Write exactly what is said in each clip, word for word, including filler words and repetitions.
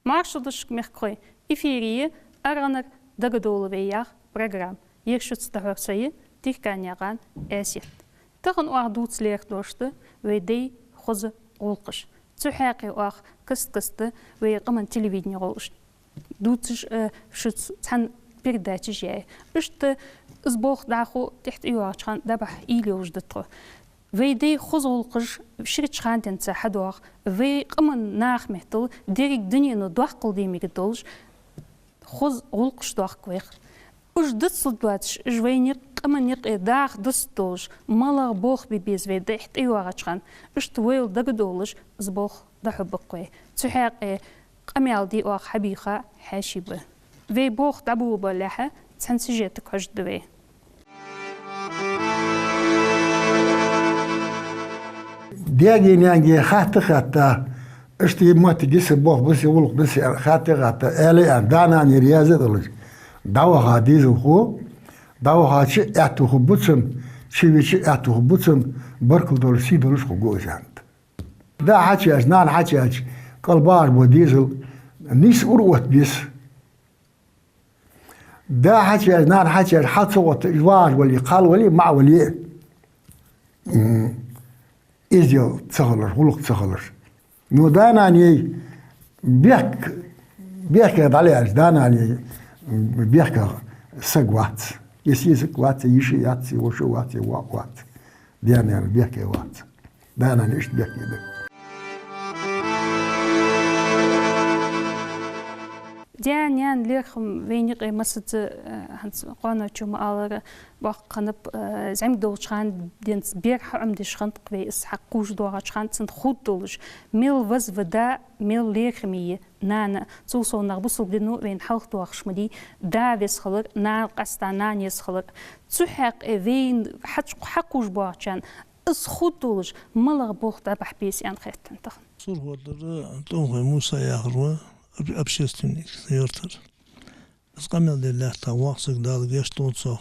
Маршал да шуга, мехкахой! Эфире я «Аргӏанара дагадовла вай» яха программа. Ер шуца дӏахьор со я, Тирканаькъан Аьсет. Тахан оаха дувца лаьрхӏа долаш да вай даьй хоза гӏулакхаш. Цу хьакъехьа оаха каст-каста вай къаман телевидене гӏоллаш дувцаш, э, шуца цхьана передачаш яьй. Иштта из болх дӏахо тӏехьа тӏайоагӏача хана дӏабахьа уйла йолаш да тхо. Вай даьй хоза гӏулакхаш ширача хана денз хьадоагӏа, вай къаман наха меттел деррига дунено доккхал де мегаш долаш хоза гӏулакхаш доахк вайх. Уж дицлургдоацаш, уж вайна къаман юкъе даха дицдолаш, малагӏа болх бе беза вай даьй тӏайоагӏача хана, иштта вайл дагадовлаш, из болх дӏахьоргба вай. Цу хьакъехьа къамаьл де оаха хьабийха хьаьший ба. Вай болх дӏаболабалехьа, цхьан сюжетага хьожаргда вай. Даьга, наьнага хатта-хатта, иштта ер моттиг я са, болх ба са, гӏулакх да са аьнна, хатта-хатта, аьле а аьнна, да-нана ер раьза а долаш, дӏаваха дезалхо, дӏавахача аьттув хургба цун, чувеча аьттув хургба цун, баркал долаш, сий долаш хургва из, аьннад. Да хьачуваьлча, нана хьачуваьлча, кӏалбагӏаш бола дезал нийсса ура отта беза. Да хьачуваьлча, нана хьачуваьлча, хьал ца отта, уж вагӏаш вале, кхал вале, маӏа вале, м, эздел ца хилар, гӏулакх ца хилар. Ну, да-нана ер бехк-, бехках дӏалаьрча, да-нана ер бехках саг вац. Е сесаг вац, е йиша яц, е воша вац, е воӏ вац. Даь-наьна бехке вац. Да-нана иштта бехке да. Даь-наьна лерхӏам вайна юкъе массаза, э, хӏанз къоаночо ма аллара, боккха хиннаб, э, зӏамига долча хана денз бер хьаӏомадеш хиннад-кх вай, из хьакхувш доагӏача хана цунна ховргдолаш, мел веза ва да, мел лерхӏаме я нана. Цул совнагӏа бусалба дино вайна хьалхадоахаш ма дий да веза хилар, нана, къаьстта нана еза хилар. Цу хьакъехьа вайна хьач-, хьакхувш боагӏачарна из ховргдолаш малагӏа болх дӏабахьа беза аьнна хет хьона тахан? Сурхо тӏара ТӀонхой Муса яхар ва, об-, общественник, юртара. Из къамаьл де лаьттача воккха саг, Дала гешт долда цох,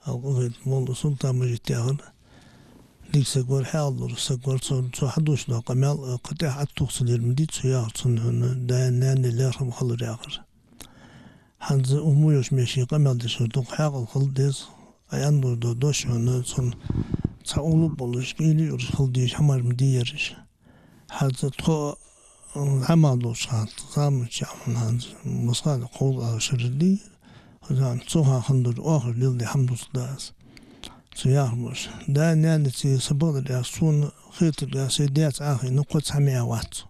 хьалкъа вайта молла Султан-Мажит яхар. Дика саг вар, хьаькъал долаш саг вар, цо, цо хьадувцаш дола къамаьл, э, кхы тӏехьа аттух ца дер ма дий цо яхар, цунна хьона даь-наьна лерхӏам хилар яхар. ХӀанз укх мо йолча мехка къамаьл деш вар дукха хьаькъал хила деза, а аьнна дола дош хьона цунна цхьа уллув болаш, кӏийла юраш хила дезаш хӏамаш ма дий ераш. ХӀанз тхо, м, хьамал долча хана, заманча хьона хӀанз масхана кховзткъа шера дий, хӀанз цу хана хинна дола оаха леладаь хӀама дувцаргда аз. Цо яхар ба уж. Даь-наьнаца са бакъдар яц, сона хетаргахьа, сай даьца Ӏохайна кхо цхьа меа вац.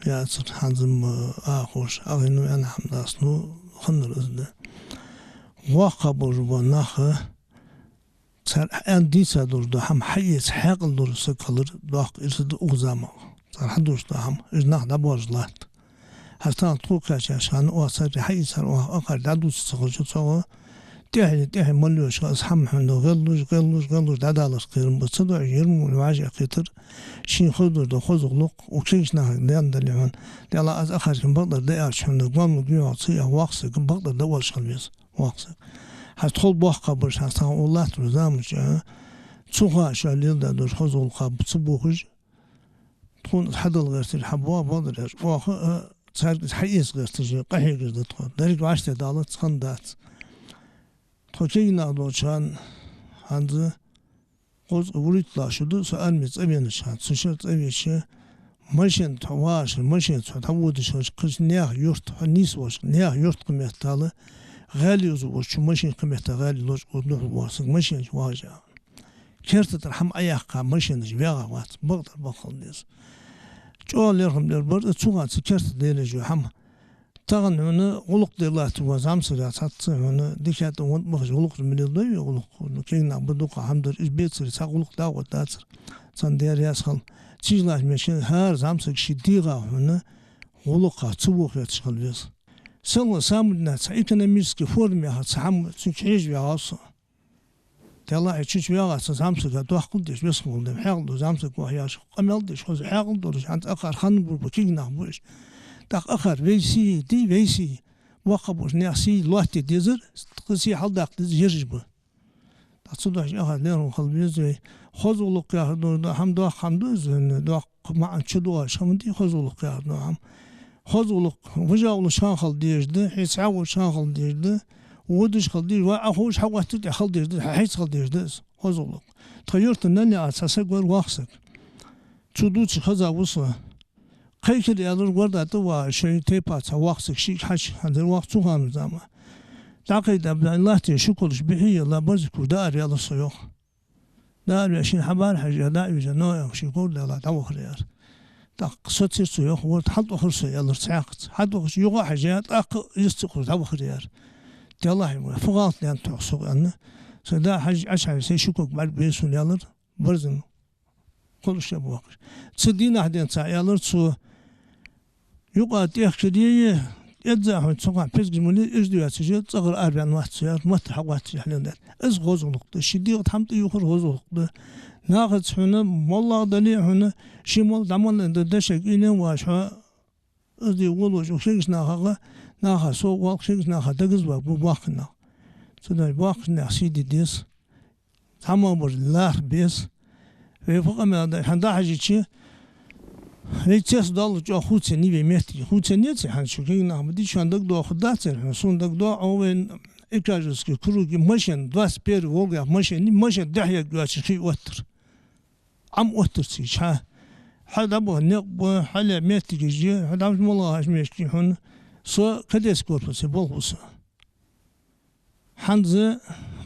Яцар хӀанз-м Ӏохош, Ӏохайна аьнна хӀама дац, ну, хиннар из да. ВоккхагӀа болаш бола нах, цар аьнна дийца долаш дола хӀама хьаэца хьаькъал дола саг хилар доккха ирс да укх заман. Цар хьадувцаш дола хӀама, уж нах дӀабоалаш латт. ХӀанз тахан тхо кхаьчача хана оаха царга хьаийцар, оаха акхар дӀадувца ца хилча, цох тӀехье, тӀехье мел йолаш, из хӀама хьона гӀеллуш, гӀеллуш, гӀеллуш дӀадаларах кхерам ба. Цудухьа ер мо вӀашагӀкхетар, шийна ховргдолаш дола хоза гӀулакх укх кагийча наха денна дале хьона. Делахь аз акхарга бакъдар да аьлча хьона, гом гуйоагӀа ца яха воккха саг бакъдар да оалаш хила веза, воккха саг. ХӀанз тхол боккхагӀа бараш, хӀанз тахан укх латтача заманчу, цу хана шоаш леладаь долаш хоза гӀулакхаш ца бохаш, тхона из хьадала гӀерташ, хьабоагӀа бакъдар аьлча, оаха а царга из хьаэца гӀерташ, къахьегаш да тхо. Деррига вӀаштӀехьадалац, хиннадац. Тхо кагий нах долча хана, хӀанз кхузткъеи вурийтлагӀа шу да со арме цӀавенача хана. Цу шера цӀавеча, машен тхо вагӀаш, машен цхьа тхьаводаш хилча, кхыча наьха юрта, хьо нийсволча наьха юрта кхы меттел гӀаьле оза волча, машен кхы меттел гӀаьле лочкъо духьал воагӀа саг машен чу вагӀаш. Керта тӀара хӀама Ӏояьккха, машенаш ваьгӀа вац, бакъдар бакъ хила деза. ЧӀоагӀа лерхӀам лер бар, цу хана цу керта делаш йола хӀама. Тахан хьона гӀулакх де латташ вола зӀамсаг цхьацца хьона дикаятта вон бахаш гӀулакхаш ма леладой вай гӀулакх. Кагий нах ба дукха хӀама дар, уж бецаре цхьа гӀулакх дагӀоттадацар. Царна Даьла раьза хилва. Цига латтача мехка хӀара зӀамсаг ший дегӀа хьона гӀулакха ца вохеташ хила веза. Сел самудина цхьа экономически форма яхар цхьа хӀама цунга хьежа ваьгӀав со. Делахь а чу ваьгӀа цхьа зӀамсага доккхал деш весхула дем, хьаькъал дола зӀамсаг ваха яхаш, къамаьл деш хоза хьаькъал долаш, хӀанз акхар ханна бур ба, кагий нах ба уж. ТӀаккха акхар вай сий дий, вай сий, воккхагӀа болча наьха сий лоаттаде дезар, тха сий хьалдаккха деза ераш ба. ТӀаккха цудухьа акхар лерхӀам хила веза вай. Хоза гӀулакх яхар да, да, хӀама доккха хӀама да из, доккха маӀан чу доагӀаш хӀама дий, хоза гӀулакх яхар да хӀама. Хоза гӀулакх вижа волча хана хила дезаш да, хьо цхьа волча хана хила дезаш да, водаш хила дезаш, ва Ӏа ховш хьагӀоттар тӀехьа хила дезаш да, хьо хьайца хила дезаш да из хоза гӀулакх. Тха юрта наьха цхьа саг вар, воккха саг. Цо дувцаш хеза ва со. Кхайкар аьлар, горда тӀа ва шоай тайпан цхьа воккха саг, шиъ хьажа, хьанзар воккха цу хана зама. ДӀакхайда, бӀаь латте ши кулаш бихьи елла, барзкур даар аьлар со, йоах. Даар веш шийна хьабар хьажа, дӀа а вижа, ноаӀах ший кор даьлла, дӀавахар, аьлар. ТӀаккха соцар цо, йоах, ворда хьалтӀавахар со, аьлар, цхьаькхаза. ХьалтӀавахача юха а хьежа, тӀаккха йист ца кхувш дӀавахар, аьлар. Деллахьи, ма фу гӀалат даьннад тхох, со, аьнна. Са да хьажа, Ӏочухьежа, се ши ког бӀаргабайра сона, аьлар, барзкъа кулаш а боаккхаш. Цу дийнахьа денз, аьлар цо, юкъа тӀехкарий, эзза хьона цу хана пезгаш ма ле, ижда ваьцаш, цӀагӀара араваьнна вац со, аьлар, маттара хьагӀотташ хьалел даьд. Из хоза гӀулакх да, ший дегӀа хӀама тӀаювхар хоза гӀулакх да. Нахаца хьона, моллагӀа дале а хьона, ший молла дӀа мел да, дешага уйла еш хьо, из де волаш, укх кегийча нахага, наха сов валх, кегийча наха дагаза вар бу боккхий нах. Цудухьа боккхийча наьха сий де деза. Цхьа ма бар лархӀа беза. Вай фу къамаьл да, хьан дӀахьажача, вай цецдоаллар чӀоагӀа хувцаеннай вай моттиг. Хувцаеннай цу хана, шо кегий нах ма дий, шоана дагадоагӀаргдацар хьона, сона дагадоагӀа, Ӏо вайна Икажевски круге машен, двадцать первый Волга яха машен, машен дехьа ергйоацаш хий оттар. Ӏам оттар цига хьа. Хьа дӀабаха никъ ба, хьале моттигаш я, хьа дӀабаха моллагӀа хьажа мешки хьона. Со кадетски корпусе болх бу со. ХӀанз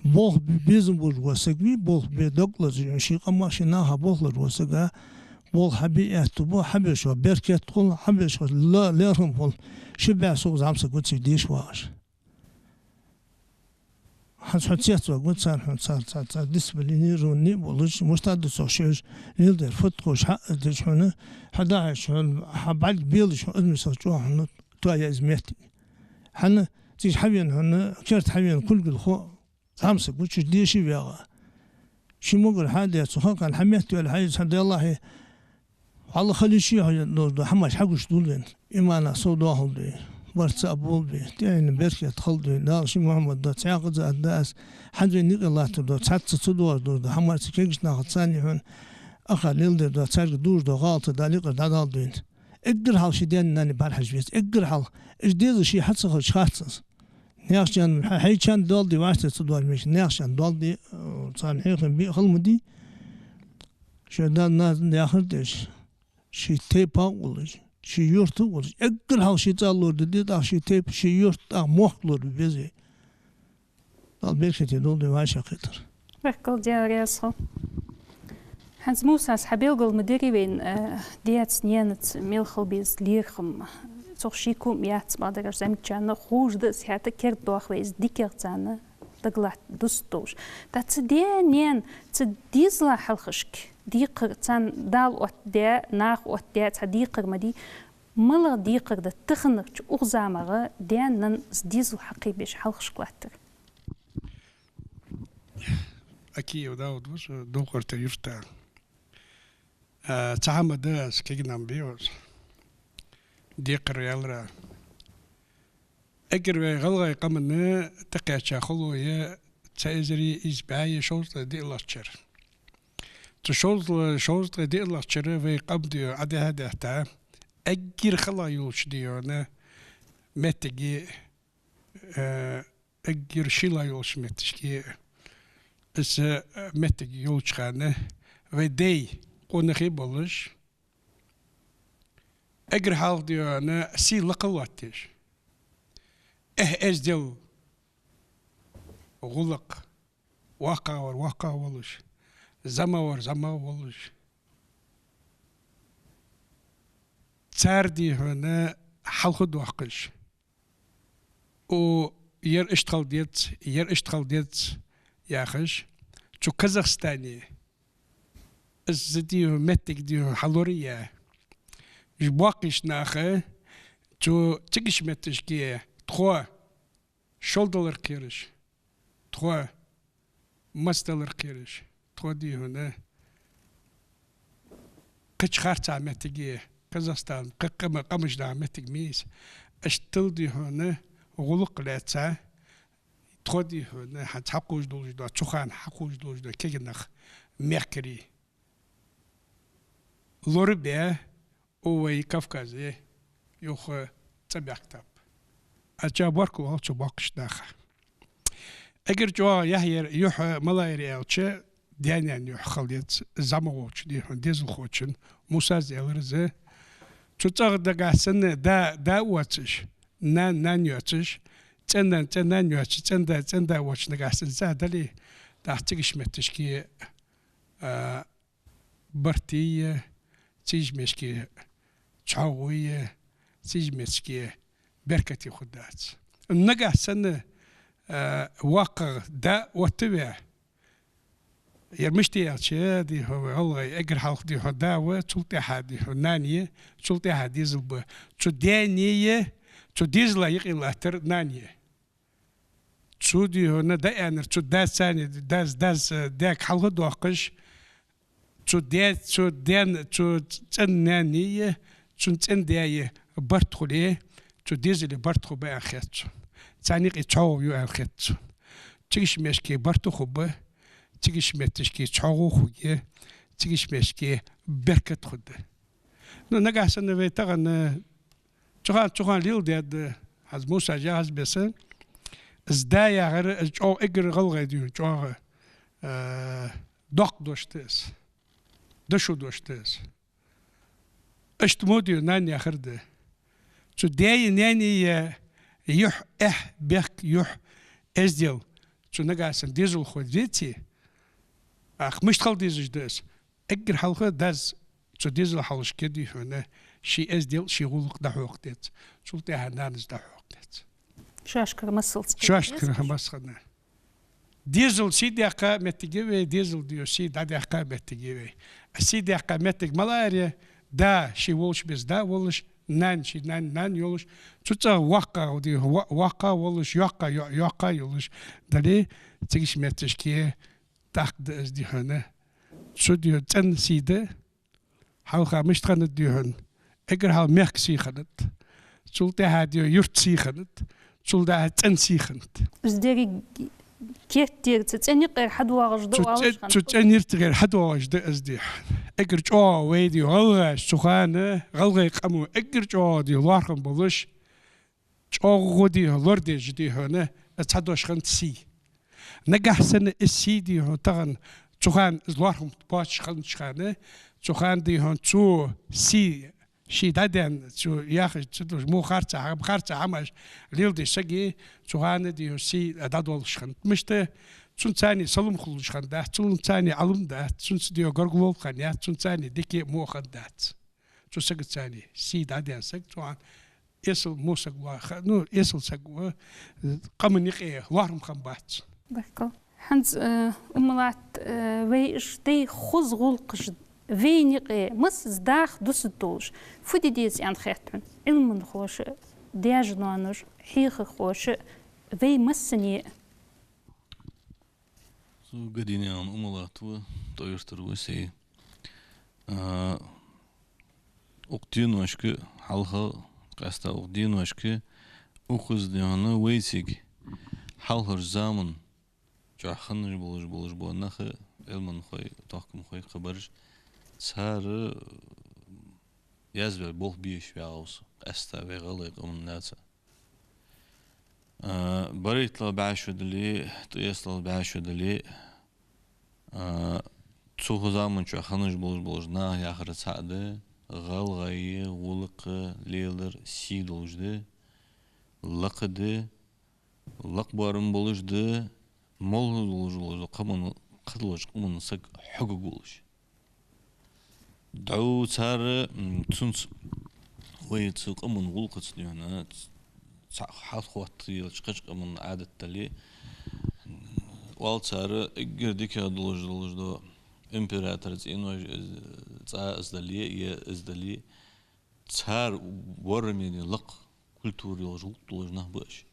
болх бе безам болаш вола саг вий, болх бе дог лазаш, ший къамах, ший наха болх лазаш вола сага болх хьабе аьттув ба, хьабеш беркат хул, хьабеш ла-, лерхӀам хул, ши бӀаь сов зӀамсаг ва цига деша вагӀаш. ХӀанз хьо цецваргва цар хьона, цар, цар, цар дисциплинированный болаш, мишта да цох шоаш леладер, фуд тхо шоаш хьа а деш хьона, хьо дӀахьежача хьона, хьа бӀарг белаш хьона, из мисал чӀоагӀа хьона тоаяь из моттиг. ХӀана, цига хьавена хьона, керта хьавена кулгал хо, зӀамсаг ва, чу деша вагӀа. Ший могар хьа а даь, цу халкъа хьа метта ваьле, хьа из хьа, Даллахьи, хьалха хила йиш я хьо, долаш да хӀамаш хьагуш дулвен. Имана сов доахалда вай, барт цаӀ болба вай, тӀехьенна беркат хилда вай, Дала ший Мухьаммад да, цхьаькхаза а да аз, хӀанз вай никъ латтар да, цхьацца ца доагӀаш долаш да хӀамаш, цу кегийча наха царна хьона аха леладер да, царга дувцаш да гӀалат, Дала юкъера дӀадалда вайна. Эггара хьалха ший даь-наьна бӀарахьажа веза, эггара хьалха. Уж деза ший хьа ца хилча хац из. Наьха чан, хьа-, хьай чан доал де вӀаштӀехьа ца доалаш меч, наьха чан доал де, э, царна хьехам бе хала ма дий. Шоай да-нана яхар деш, ший тайпа а волаш, ший юрта а волаш, эггара хьалха ший цӀа лораде деза, тӀаккха ший тайпа, ший юрт, тӀаккха мохк лорабе беза вай. Дала беркате долда вай вӀашагӀкхетар. Баркал, Даьла раьза хилва. ХӀанз Мусас хьабелгал ма дарий вайна, э, даьца, наьнаца мел хила беза лерхӀам. Цох шеко ма яц, бакъдар, замечани ховш да из, хӀаьта кердадоах вай из дикагӀа царна дагалатта дус долаш. ТӀаккха цу даь-наьна, цу дезала хьалхашка декхар, царна Дала оттадаь, наха оттадаь цхьа декхар ма дий, малагӀа декхар да таханарча укх заман даь-наьна из дезал хьакхебеш хьалхашка латтар? Акиев Дауд ва со, Дулкъарта юрта. А, цхьа хӀама да аз кегий нах бе аз. Декхар аьлар. Эггара вай гӀалгӀай къаман тӀакхаьча хало я цхьа эзари ийс бӀаь шовзткъеи диълагӀча шера. Цу шовзткъа-, шовзткъеи диълагӀча шера вай къам дийо Ӏа дехьа-дехьа, эггара хала йолча дийона моттиге, э, эггара шийла йолча моттигашка, из, э, моттиг йолча хана вай дай къонахий болаш, эггара хьалха дийона сий лакха лоаттаеш. Эхь-эздел, гӀулакх, воккхагӀвар воккхагӀа волаш, зӀамагӀвар зӀамагӀа волаш. Цар дийхьона хьалха доаккхаш. О, ер иштта хила деза, ер иштта хила деза яхаш, цу Казахстане из дийхьо, моттиг дийхьо хьалора я. Уж боккхийча наха цу цигача моттигашка тхо шолдалар кхераш, тхо массадалар кхераш, тхо дийхьона кхыча харцахьа моттиге, Казахстан, кхы къама-, къамаш даха моттиг мийса, иштта дийхьона гӀулакх лаьца, тхо дийхьона хӀанз хьакхувш долаш да, цу хана хьакхувш долаш да кегий нах, мехкарий лорабе, о, вай Кавказе, юха цӀабаьхкаб. Аз чӀоагӀа баркал оал цу боккхийча наха. Эггара чӀоагӀа яхь яр юхь малагӀа яр аьлча, даь-наьна юхь хила еза, зӀамагӀволча, дий хьона, дезалхочун, Мусас аьлар из. Цу цӀагӀа нагахьа санна да, да воацаш, нана, нана йоацаш, цӀен-нана, цӀен-нана йоацаш, цӀен-да, цӀен-да воацаш нагахьа санна цӀа дале, тӀаккха цига ишта моттигашка, а, барт е, цига ишта моттигашка чхьоагӀо е, цига ишта моттигашка беркате хургдац. Нагахьа санна, а, воккхагӀа да оттаваь, ер мишта я аьлча, дий хьона, гӀалгӀай эггара хьалха, дий хьона, да ва, цул тӀехьа, дий хьона, нана я, цул тӀехьа дезал ба. Цу даьна е, цу дезала юкъе латтар нана я. Цу, дий хьона, да аьннар, цу дас цани, дас, дас, э, даьга хьалха доаккхаш, цу даь, цу даьна, цу цӀен-наьна е, цун цӀен-даь е барт хуле, цу дезала барт хургба аьнна хет сона. Царна юкъе чхьоагӀо ю аьнна хет сона. Цига ишта моттигашка барт хургба, цига ишта моттигашка чхьоагӀо хургья, цига ишта моттигашка беркат хургда. Ну, нагахьа санна вай тахан, э, цу хана, цу хана леладаьд, э, хӀанз Мусас яхаш беса, из да яхар, из чӀоагӀа эггара гӀалгӀай, дий хьона, чӀоагӀа, э, доккха дош да из, дошо дош да из. Ишта мо, дий хьона, нана яхар да. Цу даь е, наьна е юхь, эхь, бехк, юхь, эздел, цу нагахьа санна дезалхо веце, тӀаккха мишта хила дезаш да из? Эггара хьалха дас цу дезала хьалхашка, дий хьона, ший эздел, ший гӀулакх дӀахьокха деза. Цул тӀехьа нанас дӀахьокха деза. Шоашкара масалца. Шоашкара масала. Дезал сий даьккха моттиг я вай, дезал, дий хьона, сий дӀадаьккха моттиг я вай. А сий даьккха моттиг малагӀа я? Да ший волча беса да волаш, нана ший нана, нана йолаш, цу цӀагӀа воккхагӀа, дий хьона, во-, воккхагӀа волаш, йоккхагӀа, йо-, йоккхагӀа йолаш дале, цига ишта моттигашка тӀаккха да из, дий хьона. Цу, дий хьона, цӀен сий да, хьалха мишта хиннад, дий хьона, эггара хьалха мехка сий хиннад, цул тӀехьа, дий хьона, юрта сий хиннад, цул тӀехьа цӀен сий хиннад. Из деррига керттера цу цӀен юкъера хьадоагӀаш да. Цу оалаш цӀен, хиннад. Цу цӀен юртагӀера хьадоагӀаш да из, дий хьона. Эггара чӀоагӀа вай, дий хьона, гӀалгӀаша цу хана, гӀалгӀай къамо эггара чӀоагӀа, дий хьона, лоархӀам болаш, чӀоагӀа, дий хьона, лорадеш, дий хьона, цхьа дош хиннад сий. Нагахьа санна из сий, дий хьона, тахан, цу хана из лоархӀам боацаш хиннача хана, цу хана, дий хьона, цу сий ший дӀадаьнна, цу яхаш, цу душ, мо харца, хьа-, харца хӀамаш леладеш сага, цу хана, дий хьона, сий дӀадолалуш хиннад. Мишта? Цунца цхьана салам хулаш хиннадац, цунца цхьана Ӏалам дац, цунца, дий хьона, гаргало хиннаяц, цунца цхьана дика а, во а хиннадац. Цу сагаца цхьана сий дӀадаьнна саг, цу хана эсала мо саг ва, ха-, ну, эсала саг ва, къаман юкъе лоархӀам хиннабац. Баркал. ХӀанз, э, Умалат, э, вай ишта дай хоза гӀулакхаш вайна юкъе массаза даха дусаргдолаш, фу де деза аьнна хет хьона? Ӏилманхоша, даьша-ноаноша, хьехархоша, вай массане а. Со Гадинаькъан Умалат ва, ТӀой-Юртара ва сай. А, укх деношка хьалха, къаьстта укх деношка, укхаза, дий хьона, вайцига хьалхарча заман чухь хиннаш болаш, болаш бола нах, Ӏилманхой, тохкамхой, кхыбараш, цар язбаь болх беш ваьгӀав со, къаьстта вай гӀалгӀай къаман лаьца. А, барайтталагӀа бӀаь шу дале, ткъаь ислагӀа бӀаь шу дале, а, цу заман чухь хиннаш болаш, болаш нах яхар цхьа да, гӀалгӀай гӀулакх лелар сий долаш да, лакха да, лакха боарам болаш да, моллагӀа долаш, долаш да, къаман, кхыдолча къаман саг хьогаргволаш. ДӀо цар, м, цунца вай цу къаман гӀулакхаца, дий хьона, ц-, цхьа хьал хоттаелча, кхыча къаман Ӏадат дале, оал цар, эггара дикагӀа долаш, долаш да императора цӀенош, э, цӀа из дале, е из дале, цар вораме лакха культура йолаш, гӀулакх долаш нах ба уж.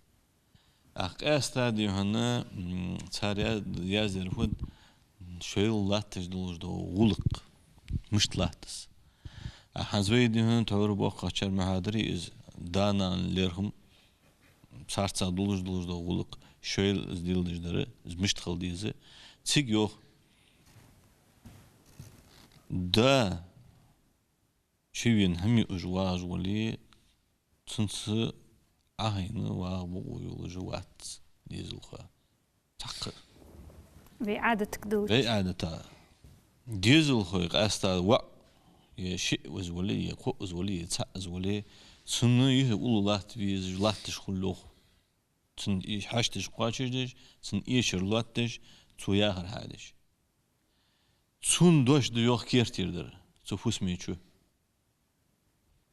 Ах, къаьстта, дий хьона, м, цар я-, яздаьр фуд, шоайла латташ долаш дола гӀулакх мишта латт из. Ах, хӀанз вай, дий хьона, тхьовра боккхагӀчар ма хьадарий из, да-нана лерхӀам, царца долаш, долаш дола гӀулакх, шоайла из леладеш дар, из мишта хила деза. Цига йоах, да, чувена хӀама юаш вагӀаш вале, Цунца Ӏохайна ваха бокъо йолаш вац дезалхо. Цхьаккха. Вай Ӏадатага далча. Вай Ӏадатага. Дезалхой къаьстта воӀ, е шиъ из вале, е кхоъ из вале, е цаӀ из вале, цунна юхе уллув латта везаш латташ хул йоах. Цун и хьашташ кхоачашдеш, цун эшар лоаттадеш, цо яхар хьадеш. Цун дош да йоах керттера дар цу фусаме чу.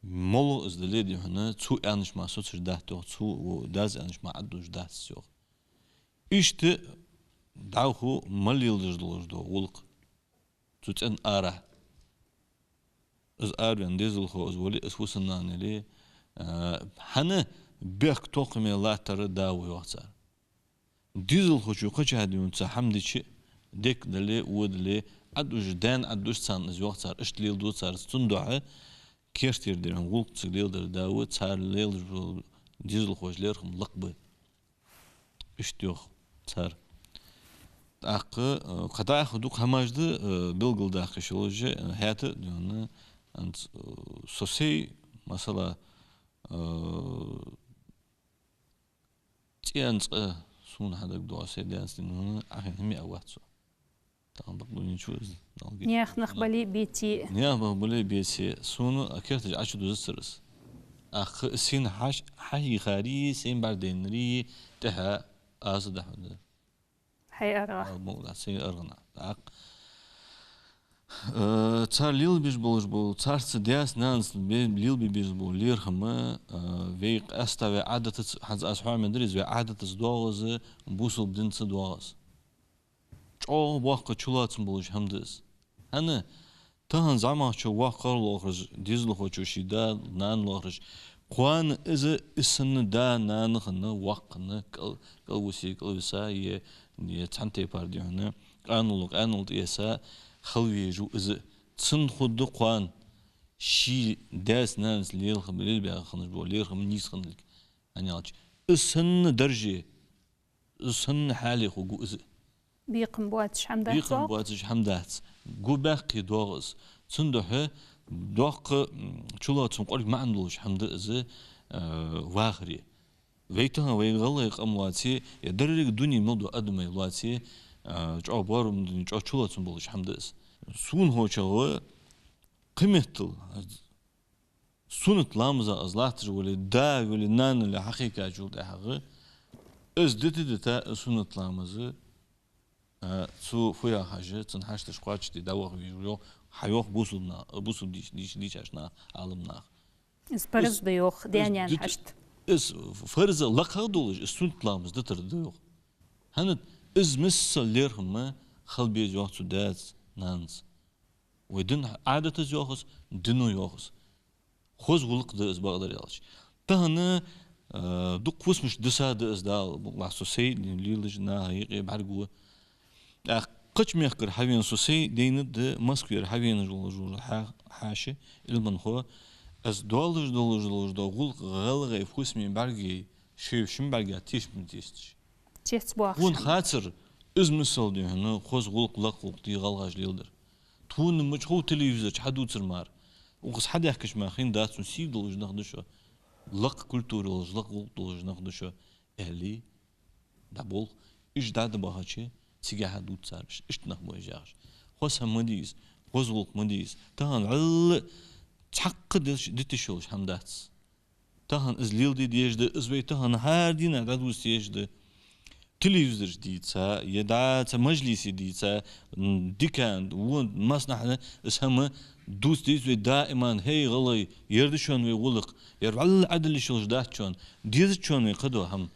МоллагӀа из дале а, дий хьона, цо аьннача мара соцаш дац йоах, цо дас аьннача мара Ӏадувцаш дац йоах. Иштта дӀахо ма леладеш долаш да гӀулакх цу цӀен арахьа. Из араваьнна дезалхо из вале, из фусам-нана яле, а, хӀана бехктокхаме латтар да ва йоах цар. Дезалхочо кхычахьа дувца хӀама дича, дика дале, во дале, Ӏадувцаш, даьна Ӏадувцаш царна из йоах цар, иштта леладу цар, цудухьа керттера дар, гӀулакх цига леладар да ва, цар лелаш бола дезалхочун лерхӀам лакха ба. Иштта йоах цар. ТӀаккха, э, кхы дӀахо дукха хӀамаш да, э, белгалдаккха йиш йолаш, э, хӀаьта а, дий хьона, анц, э, со сай, масала, э, цӀен цкъа сона хьадагӀа доагӀа сай даьнца, дий хьона, Ӏохайна хӀама а вац со. Тахан бакъ дуне чу из, налги. Наьха нах бале а, беце а. Наьха нах бале а, беце а. Сона а керттера Ӏочудузацар из. ТӀаккха сона хьаш-, хьахьийхари, сай бӀаргадайнари тӀехьа аз дахьа да. Хьай аргӀа. Алла мукъалахь, сай аргӀанахьа. ТӀаккха, э, цар лелабеш болаш бола, царца даьца-наьнаца бе-, лелабе безаш бола лерхӀам, э, вай къаьстта вай Ӏадатаца, хӀанз аз хьоахадаьр из, вай Ӏадатаца доагӀа из, бусалба динца доагӀа из. ЧӀоагӀа боккха чулоацам болаш хӀама да из. ХӀана? Тахан зӀамагӀчо воккха хилар лохаш, дезалхочо ший да, нана лохаш, кхоана из, из санна да, нана хинна, воккха хинна, кӀал-, кӀалвисе, кӀалвиса, е, е цхьан тайпара, дий хьона, къаналла, къаналла тӀаэца хила везаш ва из. Цунна хургда кхоана ший даьца-наьнаца лелабе-, лелабаь хиннаш бола лерхӀам нийса хинналга. ХӀана аьлча, из санна дарже, из санна хьале хургва из. Бекхам боацаш хӀама дац. Бекхам боацаш хӀама дац. Гу баьккхе доагӀа из. Цудухьа доккха, м, чулоацам, кӀоарга маӀан долаш хӀама да из, э, вахаре. Вай тахан, вай гӀалгӀай къам лоаце, е деррига дуне мел дола адамаш лоаце, э, чӀоагӀа боарам, чӀоагӀа чулоацам болаш хӀама да из. Сона ховчох кхыметтел суннат ламаза из латташ вале, да вале, нана вале хьахийкачул тӀехьагӀа, из дита-дита, из суннат ламаз, а, цо фу яхаш, цун хьашташ кхоачашде дӀаваха везаш ва йоах, хьайоах бусалба на-, бусалба дийш-, дийш-, дийшача наха, Ӏаламнаха. Из парз да йоах, из даьна-наьна дита-, хьашт. Из фарз лакхагӀа долаш, из суннат ламаз дитар да йоах. ХӀана, из миссел лерхӀам хила беза йоах цу даьца-наьнаца. Вай дина Ӏадатаца йоах из, дино йоах из. Хоза гӀулакх да из, бакъдар аьлча. Тахан, э, дукха фусамаш диса да из, Дала мукъалахь, со сай лелаш, наха юкъе бӀаргагу. ТӀаккха кхыча мехкара хьавена, со сай дайна да Москвера хьавена волаш вола хьа-, хьаьша, Ӏилманхо, из долаш, долаш, долаш дола гӀулакх гӀалгӀай фусаме бӀаргаяй, шоай шин бӀарга тешам тесташ. Цецбоахаш хӀама. Тхона хацар, из миссел, дий хьона, хоза гӀулакх, лакха гӀулакх дий гӀалгӀаша леладар. Тхона мича хов телевизор чу хьадувцар мара. Укхаза хьадаьхкача мара хиннадац, цун сий долаш нах да шо. Лакха культура йолаш, лакха гӀулакх долаш нах да шо, аьле, дӀаболх. Уж дӀа-, дӀабахача, цигахьа дувц цар, иштта нах ба уж яхаш. Хоза хӀама ма дий из, хоза гӀулакх ма дий из. Тахан вӀалла цхьаккха деш-, дита йиш йолаш хӀама дац. Тахан из леладе дезаш да, из вай тахан хӀара дийнахьа дӀадувца дезаш да. Телевизораш дийца, е дӀа цхьа мажлисе дийца, м, дикан, вон, массанахьа из хӀама дувца деза вай даиман: хӀей, гӀалгӀай, ер да шоана вай гӀулакх, ер вӀалла Ӏадал йиш йолаш дац шоана, деза шоана вай кхыдола хӀама.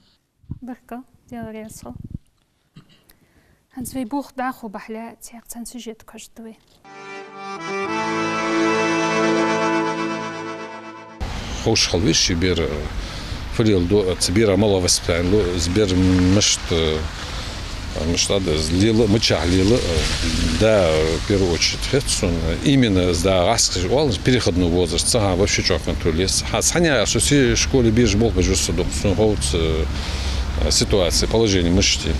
Баркал, Даьла раьза хилва. ХӀанз вай болх дӀахо бахьале, цхьаькха цхьан сюжетага хьожаргда вай. Ховш хила веза ший бер, фу леладу, цу бера малагӀа воспитани лу, из бер мишта, мишта да, из лела, мичахьа лела, да, в первую очередь, хет сона. Именно из да гӀаскхи оал, переходной возраст, цхьан вообще чӀоагӀа контроль еш. Хьа, цхьанне а со се школе безаш болх беш вуса дукха, сона ховц, э, ситуация, положение мишта я.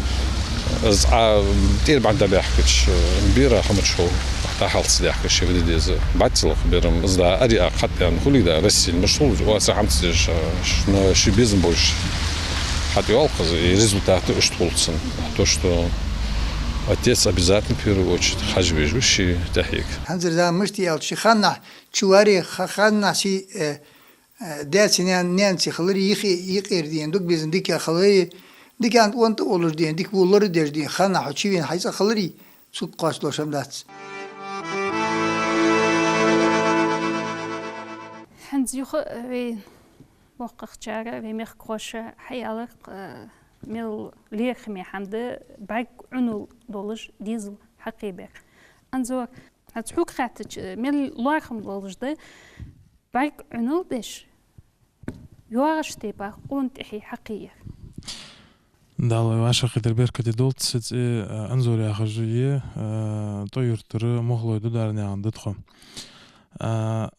Из Ӏа тӀера бӀарг дӀабаьхкача, бера хӀама чу хьо дӀахьалца даьхка ши вида деза. БӀатталах берам, из да ари а кхатӀян хули да, Россия муш хул, оаца хӀама ца деш, шна ши безам болаш хьатӀайоалл-кх из, и результат иштта хул цун. То, что отец обязательно в первую очередь хьажа везаш ва ший тӀехьега. ХӀанзара зама мишта я аьлча, ший ханнахьа чу варе, ха-, ханнахьа ший, э, Э, даьца, наьн-, наьнаца хилари, юхе-, юкъера дена, дог безам дика хилари, дикан онта волаш дена, дика во лорадеш дена, ханнахьа хьо чувена хьай цӀагӀа хилари, цунга кхоачаш дола хӀама дац. ХӀанз юха, э, вай боккхагӀчар, вай мехкахоша хьааьлар, э, мел лерхӀаме хӀама да бӀарг Ӏунал долаш дезал хьакхебар. Анзор, хӀанз хьога хаьттача, мел лоархӀам болаш да, бӀарг Ӏунал деш, йоагӀача тайпара къона тӀехье хьакхеяр. Дала вай вӀашагӀкхетар беркате долда. Са цӀи, а, Анзор яхаш я, а, ТӀой-Юртара Мухлой Дударнаькъан да тхо. А,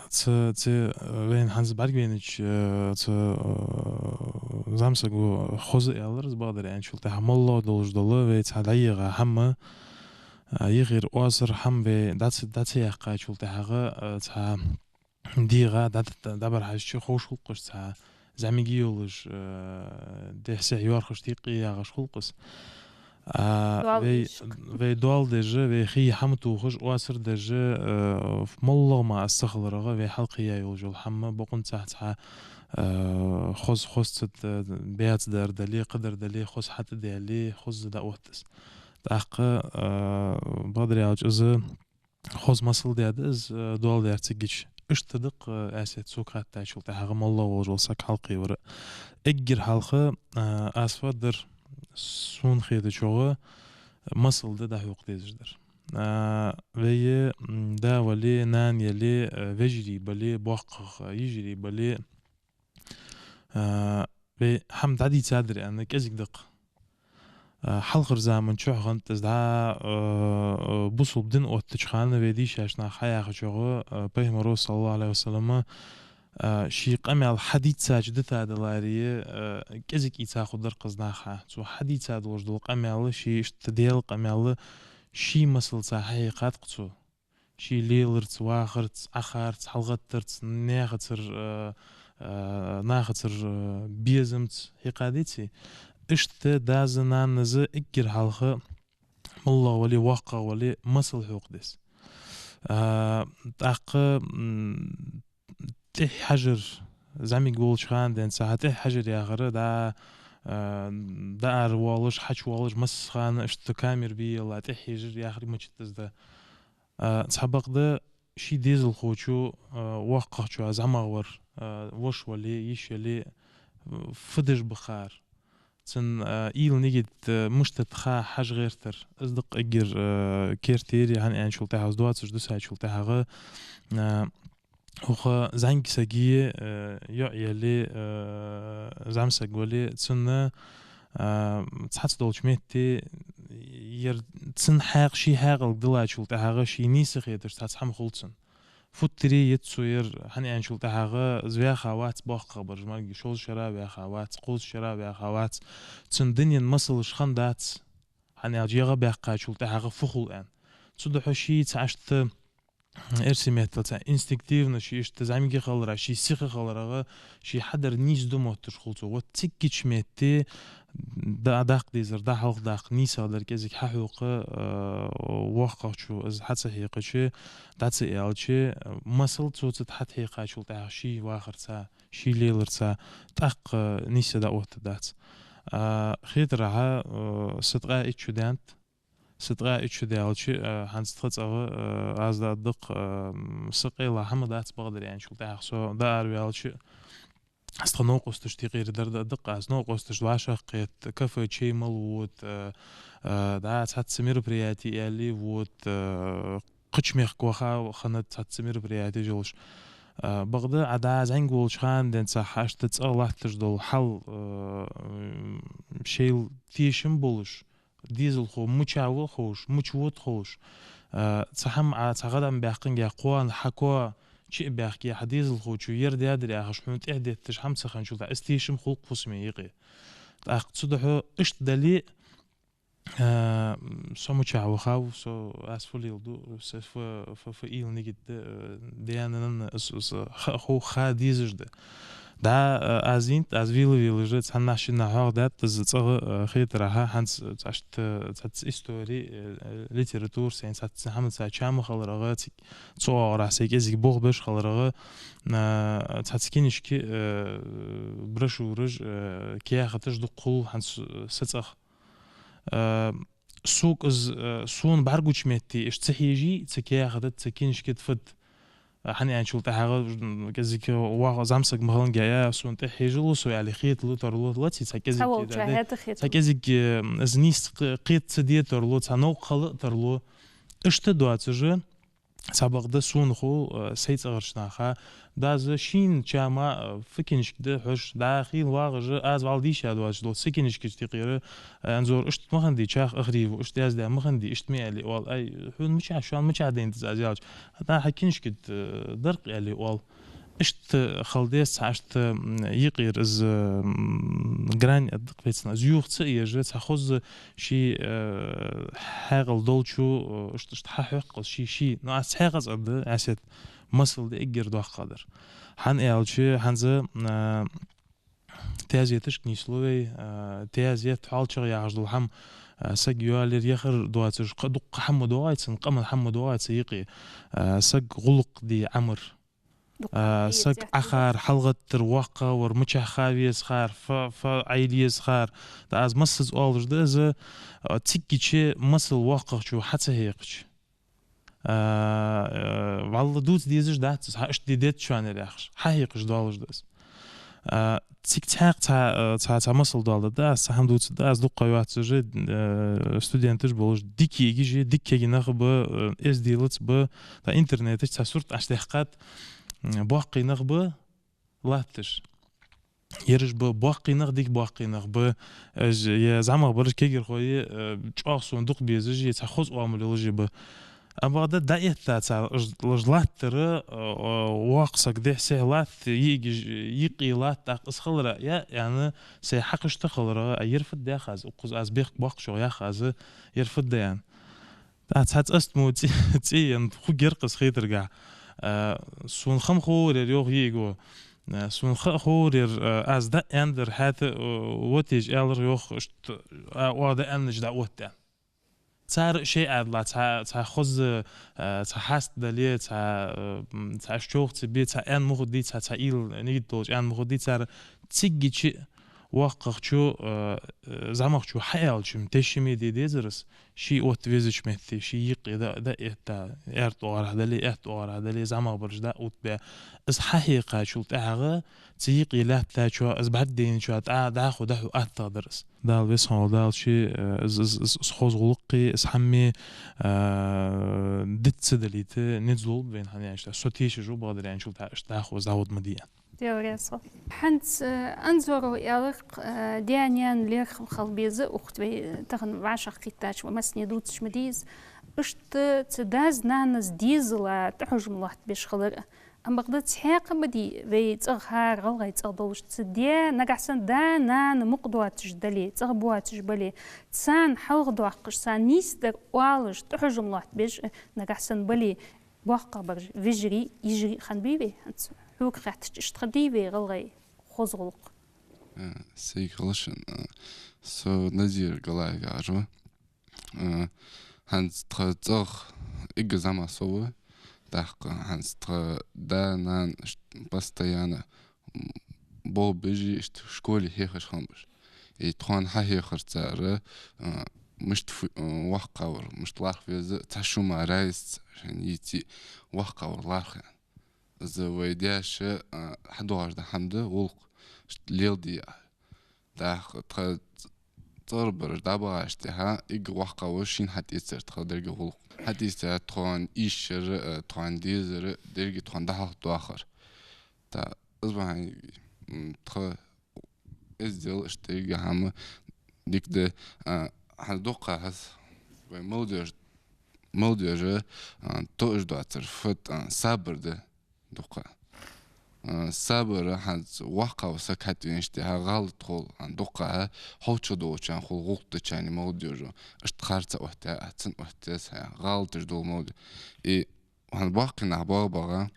цу, цу, а, вайна хӀанз бӀаргавайнача, а, цу, а, зӀамсаго хоза аьлар из, бакъдар аьнначул тӀехьагӀа, моллагӀа долаш дола вай цхьа дӀайийгӀа хӀама, а, юхера оасар хӀама вай дӀа ца, дӀа ца яьккхачул тӀехьагӀа, а, цхьа дегӀа дӀа-, дӀа-, дӀабӀарахьежача ховш хул-кх уж цхьа зӀамига йолаш, э, дехьа-сехьа йоархӀаш, тиккъе ягӀаш хул-кх из. А, доал вай, ишка. Вай доал деш а, вай хий хӀама тохаш, оасар деш а, э, моллагӀа мара из ца хиларах, вай хьалкхеяь йолаш йола хӀама бокъонцахь цхьа, э, хоза, хоза ца д-, баьца дар дале, кхыдар дале, хоза хьатӀадаьле, хоза дӀаотт из. ТӀаккха, э, бакъдар аьлча, из хоза масал даьд из, э, доал даьр цигача. Иштта да-кх, э, Ӏаьсет, сога хаьттачул тӀехьагӀа моллагӀа волаш вола саг хьалкхевар. Эггара хьалха, э, аз фу дар, сона хетачох, масал да дӀахьокха дезаш дар. Э, вай, м, да вале, нана яле, э, вежарий бале, боккхагӀа, э, йижарий бале, а, вай хӀама дӀадийцадар аьнна кӀезига да-кх. А, хьалхарча заман чухь хиннад из дӀа, а, а, бусалба ди оттача хана вай дийшача наха хьаяхачох, а, Пайхамаро, صلى الله عليه وسلم, а, ший къамаьл хьадийцача дита даларе, а, кӀезига ийца хургдар-кх из наха. Цо хьадийца долаш дола къамаьл, ший иштта Даьла къамаьл, ший масалца хьахьекхад-кх цо. Ший леларца, вахарца, Ӏахарца, хьалгӀаттарца, нахацара, э, э, нахацара, э, безамца хьекхадеций. Иштта дас-нанас эггара хьалха, моллагӀа вале, воккхагӀа вале, масал хьокха деза. А, тӀаккха, м, тӀехьа хьажар, зӀамига волча хана денз цхьа тӀехьа хьажар яхар, дӀа, а, дӀааравоалаш, хьачувоалаш, массахана иштта камера бе елла тӀехьа хьежар яхар мачат из да. А, цхьабакъда ший дезалхочо, а, воккхагӀчоа, зӀамагӀвар, а, воша вале, йиша яле, фу деш ба хар. Цун, а, уйла-нигат, а, мишта да ха хьажа гӀертар. Из да-кх эггара, а, керттера, хӀана аьнначул тӀехьагӀа, из доацаш дисачул тӀехьагӀа, а, укх зӀамига сага, э, йоӀ яле, э, зӀамсаг вале, цунна, э, цхьацца долча метте, ер цун хьакъ-, ший хьаькъалга диллачул тӀехьагӀа ший нийса хеташ цхьацца хӀама хул цунна. Футтари йиц цо ер, хӀана аьнначул тӀехьагӀа из ваьха вац боккхагӀбараш, марги шовзткъа шера ваьха вац, кхузткъа шера ваьха вац. Цун дунен масалаш хиннадац, хӀана аьлча ягӀа баьккхачул тӀехьагӀа фу хул аьнна. Цудухьа ший цхьа иштта эрсий меттала цхьа инстинктивно ший иштта зӀамига хиларах, ший сиха хиларах, ший хьадар нийса ду мотташ хул цо. Вот цигача метте да-, даккха дезар, дӀахьалха даккха нийсагӀа дар кӀезига хьахьокха, э, воккхагӀчо из хьа ца хьекхача, дӀа ца аьлча, масал цо цу тӀа хьатӀахьекхачул тӀехьагӀа ший вахарца, ший леларца тӀаккха нийсса дӀаоттаргдац. А, хетаргахьа, э, са ткъаь итт шу даьннад, Са ткъаь итт шу даьлча, а, хӀанз тха цӀагӀа, а, аз да-кх, а, м, са къайла хӀама дац, бакъдар аьнначул тӀехьагӀа со дӀаараваьлча, аз тха новкъосташта юкъера дар да-кх, аз новкъосташта вӀашагӀкхет, кафе чай мала вода, а, а, дӀа цхьацца мероприяти аьле вода, а, кхыча мехка ваха хиннад цхьацца мероприятеш йолаш. А, бакъда Ӏа дӀа зӀамига волча хана денз цхьа иштта цӀагӀа латташ дола хьал, а, м, шоайла тешам болаш, дезалхо мича ва ховш, мича вода ховш, а, цхьа хӀама, а, цхьа гӀадам баьккханге, кхоана хьа коа чу а баьхке, хьа дезалхочо ер даьдар яхаш, хьона тӀехьа детташ хӀама ца хинначул тӀехьагӀа, из тешам хул-кх фусаме юкъе. ТӀаккха цудухьа иштта дале а, А, со мичахьа вахав, со аз фу леладу, со фу, фу, фу уйла нигат да, а, даьна-нанна из, из ха, хо, ха дезаш да. Да, а, аз инт, аз вила-вилаш, цхьаннахьа шиннахьа хьоахадаьд из цӀагӀа, а, хетаргахьа, хӀанз цхьашта, цхьацца истори, э, литература, сайна цхьацца хӀама цхьа чама хиларах, цига цу оагӀорахьа сай кӀезига болх беш хиларах, а, цхьацца кинашки, э, брошюраш, э, каьхаташ дукха хул хӀанз са цӀагӀа. Э, сога из, э, сона бӀаргагуча метте, иштта ца хьежий, цу каьхата тӀа, цу кинашка тӀа фуд. Э, хӀана аьлча тӀехьагӀа, м, кӀезига ваха зӀамсаг ма хиланга а, сона тӀехьа хьежалу со, аьле, хеталу тарлу, лаций, цхьа кӀезига, цхьа волча да, хӀета хеталу. Цхьа кӀезига, э, из нийса кхе-, кхета ца де тарлу, цхьа новкъа хила тарлу. Иштта доацаш, цхьабакъда сона хов, э, сай цӀагӀарча наха, дас шийна чама, э, фу кинашка да хьож, да хила вагӀаш, аз вӀалла дийша доацаш дола са кинашкаш тикхира, э, Анзор, иштта ма хиннадий, чӀоагӀа ахрий ва, иштта яздаь ма хиннадий, иштта ма аьлий оал, ай, хьона мичахьа, шоана мичахьа дайнад из, аз аьлча, дӀа хьа кинашка тӀа, э, даркъ аьлий оал. Иштта хала деза цхьа, иштта, м, юкъера из, м, грань а дакъа вецна, из юха ца еш, цхьа хоза ший, э, хьаькъал долчо, э, иштта, иштта хьахьокх из ший, ший. Ну, аз цхьаькха цӀагӀа да, Ӏасет, масал да эггара доккхагӀдар. ХӀана аьлча, хӀанз, э, тезеташка нийслу вай, э, тезет хьоалчагӀа яхаш дола хӀама, э, саг йоалаяр, яхар доацаш, кхы дукха хӀама доагӀа цун, къаман хӀама доагӀа цун юкъе, э, саг гӀулакх де Ӏамар. А, саг Ӏахар, хьалгӀаттар, воккхагӀвар, мичахьа ха веза хар, фу, фу Ӏайла еза хар. ТӀа аз массаза оалаш да из, а, циггача масал воккхагӀчо хьа ца хьекхача. А, э, вӀалла дувца дезаш дац из, хьа иштта де деза шоана яхаш, хьахьекхаш доалаш да из. А, цига цхьаькха цхьа, э, цхьа, цхьа масал доаладергда аз, цхьа хӀама дувцаргда аз, дукха ха йоацаш, э, студенташ болаш, дика йиӀигаш, дика кагий нах ба, э, эздел ца ба, тӀа интернета чу цхьа сурт Ӏаш даьккхад, м, боккхий нах ба латташ. Ераш ба боккхий нах, дика боккхий нах ба, э, е зӀамагӀбараш, кагирхой, э, чӀоагӀа сона дукха безаш, е цхьа хоза оамал йолаш ба. Амма бакъда дӀаэтта цар, уж, уж латтар, э, э, воккха саг дехьа-сехьа латт, йиӀига, йиӀиг латт, тӀаккха из хилара, я, яьнна, сай хьакхашта хилара, а ер фуд ях аз, укхаза аз бехк боаккхачох ях аз, ер фуд да аьнна. ТӀаккха цхьацца астмо цӀи-, цӀи ен, ху геркъас хетаргахьа. Э, сона хам ховр ер, йоах йиӀиго. Э, сона ха ховр ер, э, аз дӀааьннадар хьаьта, э, вот еш аьлар, йоах, иштта, а, оаха дӀааьннача дӀаотт аьнна. Цар шоай Ӏаьдала цхьа, цхьа хоза, э, цхьа хьаст дале, цхьа, э, м, цхьа аш чӀоагӀа ца бе, цхьа аьнна ма хургдий, цхьа, цхьа уйла нигат долаш аьнна ма хургдий цар, циггача воккхагӀчо, э, э, зӀамагӀчо хьааьлча-м, тешаме де дезар из, ший отта везача метте, ший юкъе дӀа-, дӀаэтта, аьрда оагӀорахьа дале, аьтта оагӀорахьа дале, зӀамагӀбараш дӀаоттабе. Из хьахьекхачул тӀехьагӀа, цу юкъе лаьттачоа, из бӀаргадайначоа тӀа дӀахо дӀахьу аттагӀа дар из. Дала веза хинна волча Дала ший, э, из, из, из, из хоза гӀулакхи, из хӀамми, э, диц ца далийта низ лулба вайна, хӀана аьлча со тешаш ва, бакъдар аьнначул тӀехьагӀа иштта дӀахо из дӀавода ма дий. Дела раьза хилва. ХӀанз, э, Анзоров аьлар-кх, э, даь-наьна лерхӀам хила беза укх тӀа вай тахан вӀашагӀкхийттача массане дувцаш ма дий из. Иштта цу дас-нанас дезала тӀахьожам лоаттабеш хилар. Амма бакъда цхьаькха ма дий вай цӀагӀа, хӀара гӀалгӀай цӀагӀа долаш, цу даь, нагахьа санна да-нана мукъа доацаш дале, цӀагӀа боацаш бале, царна хьалхадоаккхаш, царна нийсдар оалаш, тӀахьожам лоаттабеш, э, нагахьа санна бале, боккхагӀбараш, вежарий, йижарий хиннабий вай хӀанз? Хьога хаьттача, иштта хиннадий вай гӀалгӀай хоза гӀулакх? Э, сайга хала шун, э, со Назир Галаев яхаш ва. Э, хӀанз тха цӀагӀа эггара зӀамагӀа со ва. ТӀаккха хӀанз тха да-нана ш-, постоянно, м, болх беш, иштта школе хьехаш хиннабаш. И тхона хьахьехар цар, а, мишта фу-, а, воккхагӀвар, мишта лархӀа веза, цхьа шу мара раьза ца, шоай йиций воккхагӀвар лархӀа аьнна. Из вай даьша, а, хьадоагӀаш да хӀама да, гӀулакх, иштта леладе а. ТӀаккха тха ц-, цӀагӀарбараш дӀабахача тӀехьа, эггара воккхагӀвар шийна хьатӀаэцар тха деррига гӀулакх. ХьатӀаэцар тхона эшар, а, тхона дезар, деррига тхона дӀахьалхадоахар. ТӀа из бахьан, м, тха эздел, иштта деррига хӀама дика да, а, хӀанз дукха хӀанз вай молодёжь, молодёжь, а, тоъаш доацар, фуд, а, сабар да дукха. А, сабар, хӀанз воккхагӀа ва саг хьатӀавена иштта, хӀа, гӀалат хул, хӀанз дукха, хӀа, хьовча долча хул гӀулакх деча молодёжа. Иштта харца оттаяь, а цун оттаяь, хӀа, гӀалаташ дола молодёжа. И хӀанз боккхий нах бага-бага,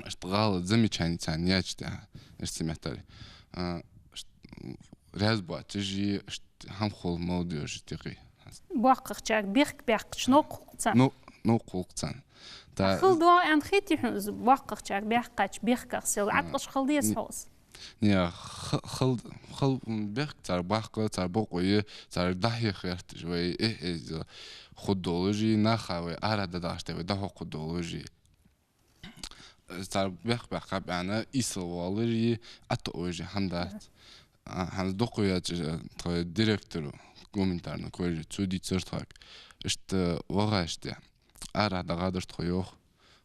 иштта гӀалат замечани царна яьча тӀехьа, иштта меттали. А, иштта раьза боацаш, иштта хӀама хул молодёжа тӀехьа. БоккхагӀчарга бехк баьккхача новкъа хул-кх царна. Ну, новкъа хул-кх царна. Та хила доагӀа аьнна хетий хьона из, боккхагӀчарга баьккхача бехках сел? А, Ӏаткъаш хила деза н-, хьо из? Не, х-, хила, хила, м, бехк цар баккха, цар бокъо я, цар дӀахьеха гӀерташ вай, э, эздел хургдолаш, наха вай ара дӀадахьаш тӀа вай дӀахьокхаргдолаш. Цар бехк баьккхаб аьнна, ийсал валар, ӀотоӀавеш хӀама дац. А, хӀанз дукха ваьча тха директора гуманитарного колледжа, цо дийцар тхога. Иштта вагӀаш тӀа, ара дӀагӀадар тхо, йоах,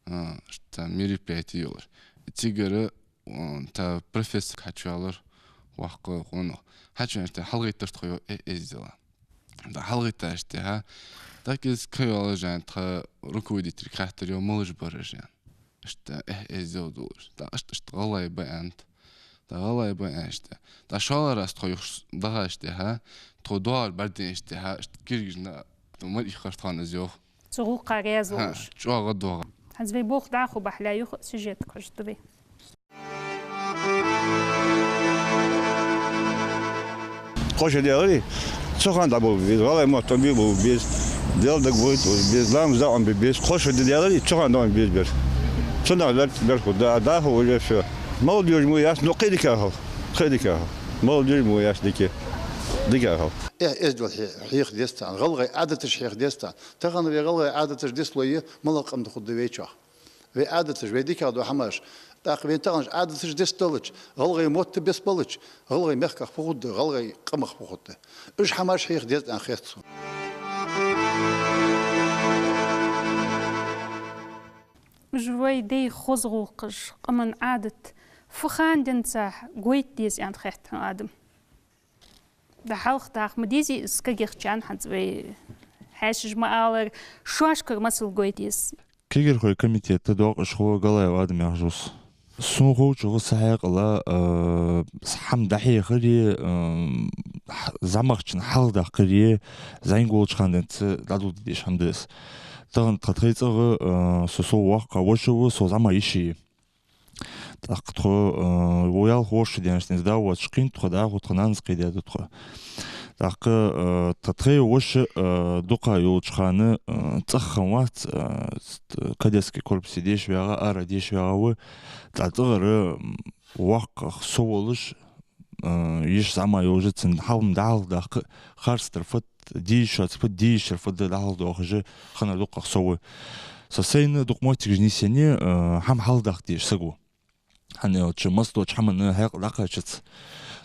а, иштта мероприяти йолаш. Цигара, а, тха профессор хьачувалар, воккха къонах. Хьачувена иштта хьалгӀайттар тхо, йоах, э, эздела. ТӀаккха хьалгӀайттача тӀехьа, тӀаккха из ка йоаллаш аьнна тха руководителга хаьттар, йоах, малаш бар уж аьнна. Иштта, э, эздел долаш. ТӀаккха иштта, иштта гӀалгӀай ба аьннад. ТӀаккха гӀалгӀай ба аьнна иштта. ТӀаккха шоллагӀа раз тхо юхаш дагӀача тӀехьа, тхо доагӀар бӀаргадайнача тӀехьа, иштта киргижна мара ихар тхона из, йоах. Цу гӀулакха раьза волаш. ЧӀоагӀа доагӀа. ХӀанз вай болх дӀахо бахьале юха сюжет кхожду вай. Кхо шу даьлар, цу хана дӀаболх бе беза, гӀалгӀай мотт бе болх бе беза, Даьла дагавойталуш беза, ламаз дӀаӀомабе беза, кхо шу даьлар, цу хана дӀаӀомабе беза бер. Цунах лаьрхӀа бер хургда, а дӀахо уже всё. Молодёжа мо яц, ну, кхы дика хила, кхы дика хила. Молодёжа мо яц дика, дика хила. Э, эздел хье-, хьеха деза царна, гӀалгӀай Ӏадаташ хьеха деза царна. Тахан вай гӀалгӀай Ӏадаташ дицлой, малагӀа къам да хургда вайчох? Вай Ӏадаташ, вай дикагӀдола хӀамаш, тӀаккха вай таханарча Ӏадаташ дицдалча, гӀалгӀай мотт бицбалча, гӀалгӀай мехках фу хургда, гӀалгӀай къамах фу хургда? Уж хӀамаш хьеха деза аьнна хет сона. Уж вай даьй хоза гӀулакхаш, къаман Ӏадат фу хана денз гойта деза аьнна хет хьона, Адам? ДӀахьалхадаккха ма дезий из кагийчарна, хӀанз вай хьаьшаша ма аллара, шоашкара масал гойта деза. Кагирхой комитета доакъашхо Галаев Адам яхаш ва со. Сона ховчох са хьаькъала, а, хӀама дӀахьехари, а, хьа-, зӀамагӀчунна хьалхадаккхари зӀамига волча хана денз дӀадоладеш хӀама да из. Тахан тха тхоай цӀагӀа, а, со, со воккха воша ва, со зӀамагӀа йиша я. ТӀаккха тхо, э, вай ялх-ворхӀ шу даьннача денз да воацаш кхийнад тхо, дӀахо тха нанас кхийдаьд тхо. ТӀаккха, э, тха тхоай воша, э, дукха йолча хана, э, цӀагӀа хиннавац, э, ст-, кадетски корпусе деша вагӀа, ара деша вагӀа ва, тӀаккха цӀагӀара, м, воккхагӀа со волаш, э, йиша зӀамагӀа йолаш, цун хӀама дӀахьалхадаккха харцдар фуд, де йиш йоацар фуд, де йиш яр фуд дӀахьалхадоахаш хиннар дукхагӀа со ва. Со сайна дукха моттигаш нийсъеннай, э, хӀама хьалхадаккха дезаш саг ва. ХӀана аьлча, массадолча хӀаман хьаькъал дӀакхачац.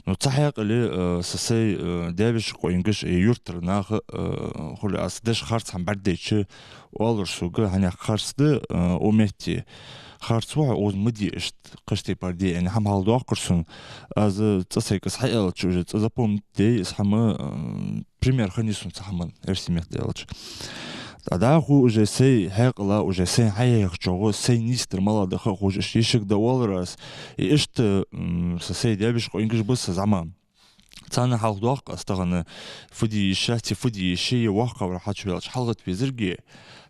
Ну, цу хьаькъале, э, со сай, э, даь-веший къонгаш, э, юртара нах, э, хуле аз деш харц хӀама бӀаргадайча, оалар сога, хьанех харц да, э, укх метте харц ва хьо, укхаза ма де иштта, кхыча тайпара де, аьнна, хӀама хьалхадоаккхар сона. Аз цӀа сайга из хьааьлча, уже цӀа запомнить даьй из хӀама, э, пример хиннай сона цу хӀаман, эрсий меттала аьлча. ТӀаккха дӀахо уже сай хьаькъала, уже сайна хьахьехачох, сай нийсдар малагӀа да ха а ховш, иштта йишийга дӀаоалар аз. И иштта, м, со сай даь-веший къонгаш ба са зӀамагӀа. Царна хьалхадоаккх аз тахан, фу де йиш яц е фу де йиш я, воккхагӀвар хьачуваьлча хьалгӀатта везаргья,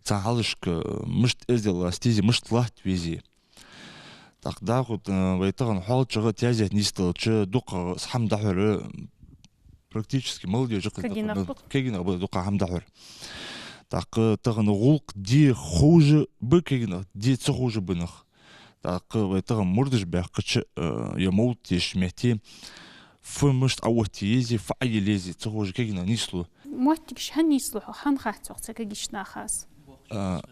царна хьалхашка мишта эздел лаца дезий, мишта латта везий. ТӀаккха дӀахо, э, вай тахан хьоалчагӀа тезет нийсделча, дукхагӀа из хӀама дӀахьор, практически молодёжа кхы кагий нах ба, кагий нах ба дукха хӀама дӀахьор. ТӀаккха тахан гӀулакх де ховш а ба кагий нах, де ца ховш а ба нах. ТӀаккха вай тахан мурдаш баьккхача, э, е мовлат дешача метте, фу мишта Ӏооттае езий, фу Ӏояла езий ца ховш кагий нах нийслу. Моттигаш хӀана нийслу, хьона хац хьона цу кагийча наха из? А,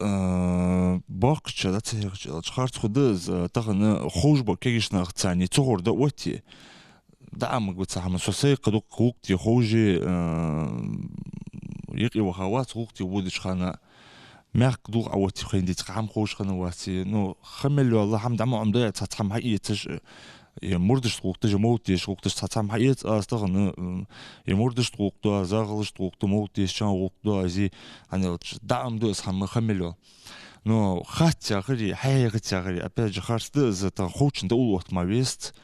а, боккхача, дӀа ца хьехача аьлча, харц хургда из, а, тахан ховш бола кагийча наха царна ца ховр дӀаоттае. ДӀаӀомагӀа ва цхьа хӀама, со сай кхы дукха гӀулакх де ховш а, а, юкъе ваха вац гӀулакх де водача хана. Мехка дулх Ӏооттае хайна деций, кхы хӀама ховш хиннавац. Ну, ха мел йола хӀама дӀа ма Ӏомаду, цхьацца хӀама хьаэцаш, е мурдашца гӀулакх деш, е мовлат дешача гӀулакх деш цхьацца хӀама хьаэца аз тахан, м, е мурдашца гӀулакх ду аз, е гӀалгӀашца гӀулакх ду, мовлат дешачарна гӀулакх ду аз, хӀана аьлча дӀаӀомаду из хӀама ха мел йола. Но хац яхари, хьахьехац яхари, опять же, харц да из, тахан ховчунна дӀаоттама вест.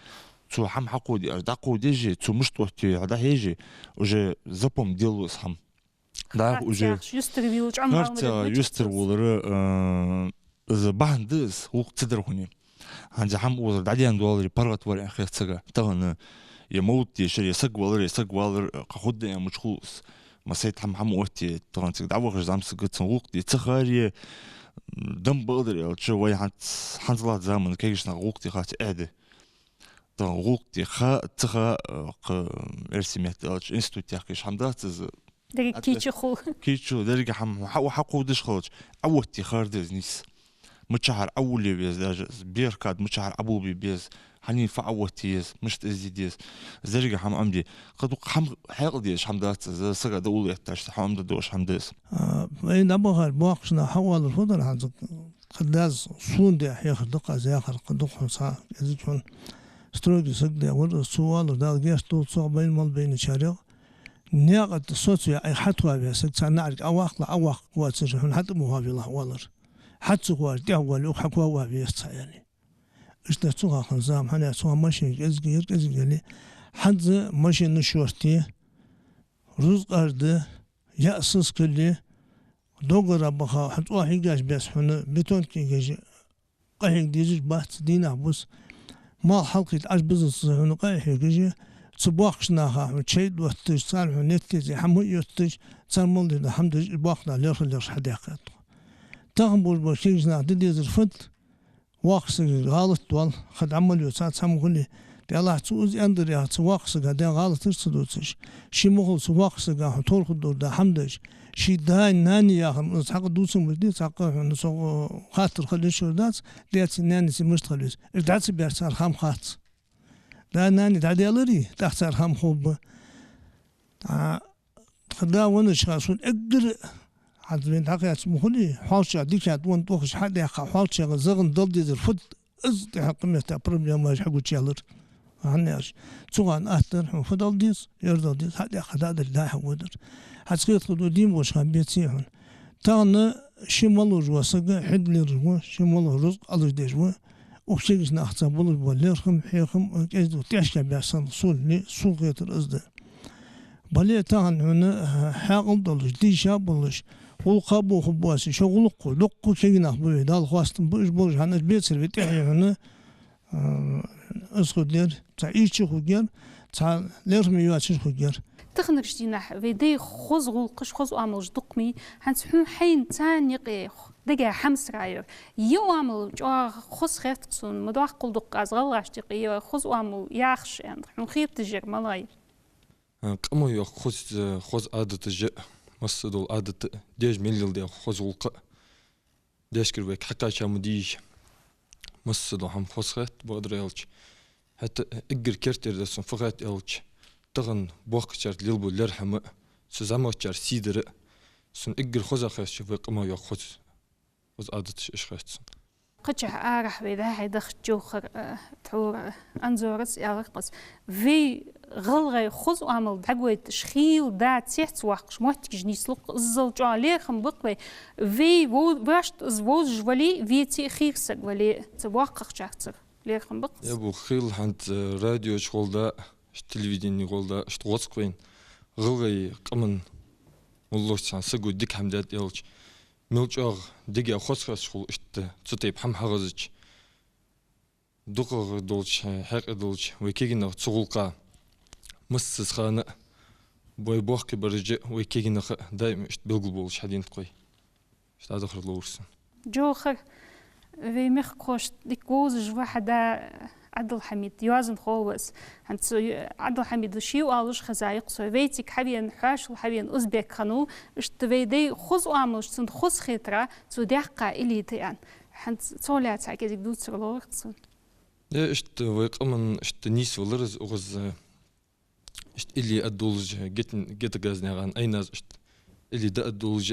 Цо хӀама хьакховде, аш дӀакховдеже, цо мишта оттаю, хьадӀахьеже, уже запомнить делу из хӀама. Да, уже юстара вилла чӀоагӀа юстара волара, э, из бахьан да из, гӀулакх ца дар хьона. ХӀанз хӀама укхазара дӀадаьнна доалларе, паргӀатвар аьнна хет сага. Тахан, э, е мовлат дешар, е саг валар, е саг валар, э, кхы хургда аьнна мича хул из. Масайт хӀама хӀама отте, тахан цига дӀавахаш зӀамсага цун гӀулакх де ца харе, дам бакъдар аьлча, вай хӀанз, хӀанзалца заман кегийча наха гӀулакх де хац аьда. Тахан гӀулакх де ха, ца ха, э, кхы эрсий меттала аьлча, институт яхкаш хӀама дац из. Деррига кийча хул. Кийча, деррига хӀама хьа-, хьакховдаш хилча, Ӏоотте хар да из нийса. Мичахьара Ӏовилле веза даже, беркат мичахьара Ӏобулбе беза, хьанна фу Ӏоотте еза, мишта из де деза. Из деррига хӀама Ӏомаде. Кхы дукха хӀама хьаькъал дезаш хӀама дац из, сага дӀаотташ, хӀама да дош хӀама да из. А, вай набахар боккхийча наха хьаоалар фу дар хӀанз? Кхы дас сона де хьехар да-кх аз яхар, кхы дукха хьона схьа кӀезига хьона строгий саг да вар, цо оалар, Дала гешт долда цох, байна мел байначарех. Наькъа тӀа соцаве, Ӏайха хьатоха веза саг, цхьа наӀарга Ӏоваккхалахь, Ӏоваккха воацаш, хьона хьатӀа ма хьовелахь, оалар. Хьа ца ховаш, тӀехьа воале, укх хьакхоаве веза цхьа, аьле. Иштта цу хана хинна зама, хӀана цу хана машен кӀезига яр, кӀезига яле. ХӀанз машенаш шортта, рузкъаш да, яа сискал я, догара баха, хьа цӀа хьегаш беса хьона, бетонка кегаш, къахьега дезаш бац, дийнахьа бус. Малх хьалкхийтта Ӏаш безац хьона къахьегаш, цу боккхийча наха хьона чай дотташ, цар хьона неттезе хӀама а йотташ, цар мел дезаш дола хӀама деш, из боккхий нах лерхӀа-лерхӀа хьадаьккхад тхо. Тахан болаш бола кегийча наха де дезар фуд? Воккхача сагага гӀалат доал, кхы дӀа мел йола цхьа хӀама хуле, тӀехьа цо из аьннадар яхаш, цу воккхача сага даь гӀалаташ ца дувцаш. Ше ма хулла цу воккхача сага хьона тохаргдолаш дола хӀама деш. Ший даь-нанна яхар, из цхьаккха дувца ма дий, цхьаккха хьона со, э, хаттар хила йиш йолаш дац, даьцеи наьнацеи мишта хила веза. Уж дӀа ца баьр цар хӀама хац. Даь-нана дӀадаьларе, тӀаккха цар хӀама ховргба. А, тха да веннача хана сона эггара, хӀанз вайна дӀакхаьча ма хулий, хьоалчагӀа дикагӀа венна тӀехьашка хьадаьккха, хьоалчагӀа загӀана дала дезар фуд, из тӀехьа кхы метта проблемаш хьагучаяьлар. ХӀана аьлча, цу хана аттар хьона фу дала деза, ер дала деза, хьадаьккха дӀа а дале, дӀа-хьа водар. ХӀанз кхетар да дийна болча хана беце хьона. Тахан ше мел вож вола саг хьеда лераш ва, ше мел вож рузкъа алаш деш ва. Укх кегийча нахаца болаш бола лерхӀам, хьехам, кӀезига тӀехьашка баьр санна, сона, сона хетар из да. Бале тахан хьона, э, хьаькъал долаш, дийша болаш, гӀулакха бохаб боацаш, шо гӀулакх, дуккха кегий нах ба вай, Далла хоастам ба уж болаш, хӀана аьлча бецар вай тӀехье хьона, э, из хургьяр, цхьа ийрча хургьяр, цхьа лерхӀаме йоацаш хургьяр. Таханарча дийнахьа вай дай хоза гӀулакхаш, хоза оамалаш дукха ма йий, хӀанз хьона хьайна царна юкъе дега хӀама сарайор. Е оамал чӀоагӀа хоза хет-кх сона, ма доккхал дукха аз гӀалгӀашта юкъе е хоза оамал яхаш аьнна, хьона хеташ яр малагӀа я? А, къамо йоаккха хоза, хоза Ӏадаташ а, масса дола Ӏадат а, деш мел леладаь хоза гӀулакх а, дешагара вайга хьакхаьча ма дий уж. Масса дола хӀама хоза хет, бакъдар аьлча. ХӀаьта эггара керттера да сона фу хет аьлча, тахан боккхачарга лелабу лерхӀам а, цу зӀамагӀчар сий дар а, сона эггара хоза хеташ вай къамо йоаккха хоза, хоза Ӏадаташ уж хет сона. Кхычахьа арахьа вай дӀа-хьа дахача, Джовхар, э, тхьовра Анзорас аьлар-кх аз: вай гӀалгӀай хоза оамал дӀагойташ хийла да цецвоаккхаш моттигаш нийслу-кх, иззал чӀоагӀа лерхӀам ба-кх вай. Вай во-, вешта из вовзаш вале а, веце а хийра саг вале а, цу боккхагӀчарцара лерхӀам ба-кх из. Е бу хийла хӀанз, э, радиочухула да, иштта телевиденегула да, иштта гӀоцкъа вайна гӀалгӀай къаман мел волча цхьан саго дика хӀама даьд аьлча, мел чӀоагӀа дега хоза хеташ хул иштта цу тайпа хӀама хьахазача. ДукхагӀа долча, хьаькъал долча вай кегий наха цу гӀулакха массаза хана а, вай боккхий бараш а, вай кегий нах а даим иштта белгалболаш хьадийнад-кх вай. Иштта дӀадахар ловра сона. Джовхар, вай мехкахошта дика вовзаш ва хьа да Ӏабдул-Хьамид, йоазонхо ва из. ХӀанз цу Ӏабдул-Хьамида ше оалаш хеза-кх со, вайцига хьавена, хьоашалгӀа хьавена узбек хиннав, иштта вай дай хоза оамалаш цунна хоза хетар, цо даьккха элита а. ХӀанз цох лаьца кӀезига дувцар ловра-кх сона. Е, иштта вай къаман иштта нийсвалар из, укхаза иштта элита а долаш, гет-, Гетагазнеган Айназ иштта элита а долаш,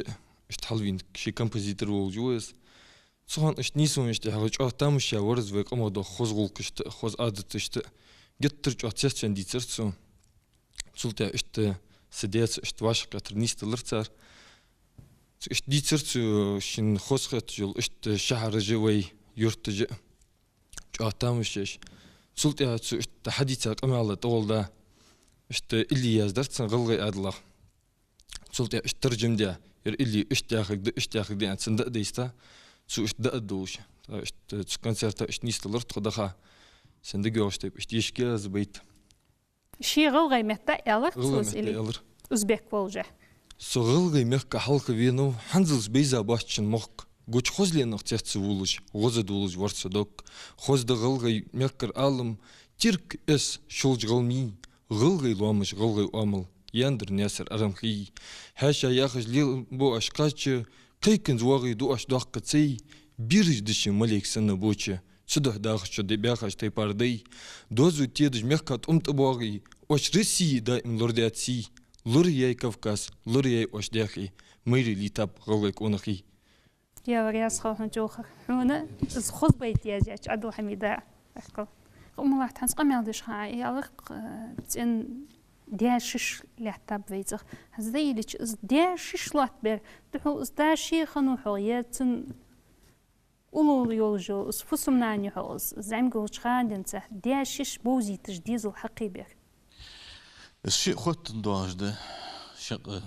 иштта хьалвена ший композитор волаш ва из. Цу хана иштта нийсвенна, иштта хьалха чӀоагӀа тамашийна вар из вай къамо доахка хоза гӀулакхашта а, хоза Ӏадаташта а, геттара чӀоагӀа цецвенна дийцар цо. Цул тӀехьа иштта са даьца иштта вӀашагӀкхетар нийсделар цар. Цо иштта дийцар цо шийна хоза хеташ йола иштта шахьараш а вай юрташ а чӀоагӀа тамашийна. Цул тӀехьагӀа цо иштта хьадийца къамаьл тӀагӀолла да. Иштта илли яздаьр цун гӀалгӀай Ӏаьдалах. Цул тӀехьагӀа иштта таржам даь, ер илли иштта яхилга да, иштта яхилга да аьнна цунна дӀа а дайста, цо иштта дӀа а долаш. Иштта цу концерта иштта нийсделар тхо даха. Сона дагайоагӀача тайпара иштта ешаргья аз байт. Ший гӀалгӀай метта аьлар цо, гӀалгӀай из метта или аьлар. Узбек волжа. Со гӀалгӀай мехка хьалха венав, хӀанзалца бейза боацача мохк. Гуча хозленах цецвувлаш, гӀоза дулаш вар со дог. Хоза да гӀалгӀай мехкара Ӏалам, тирк эс шолж гӀалмий, гӀалгӀай лоамаш, гӀалгӀай оамал, яндар Наьсар Ӏарамхий. Хьаьша яхаш лелабу оаш кхача, кхайканза воагӀий ду оаш доккха цай, бираж дича малейк санна боча. Цудухьа дахача де баьхача тайпара дай, дозу тедаш мехка тӀом тӀабоагӀий, оаш России даим лорадаьд сий. Лораяьй Кавказ, лораяьй оаш Даьхе, майралла тап гӀалгӀай къонахий. Явар, яз хал хьона чӀоагӀа. Хьона из хоза байт язъяьча Ӏабдул-Хьамида. Баркал. Умалахь, хӀанз къамаьл деш хана, ялар, э, цӀен даь-шиш лаьттаб вай цӀагӀа. ХӀанз да илича, из даь-шиш лоаттабер, духьал из да ше хиннав хьогӀ, е цун уллув йолаш йола из фусам-нана я хьогӀ, из зӀамига волча хана денз даь-шиш бовзийташ дезал хьакхийбер? Из шиъ хоттадоагӀаш да, шакъа,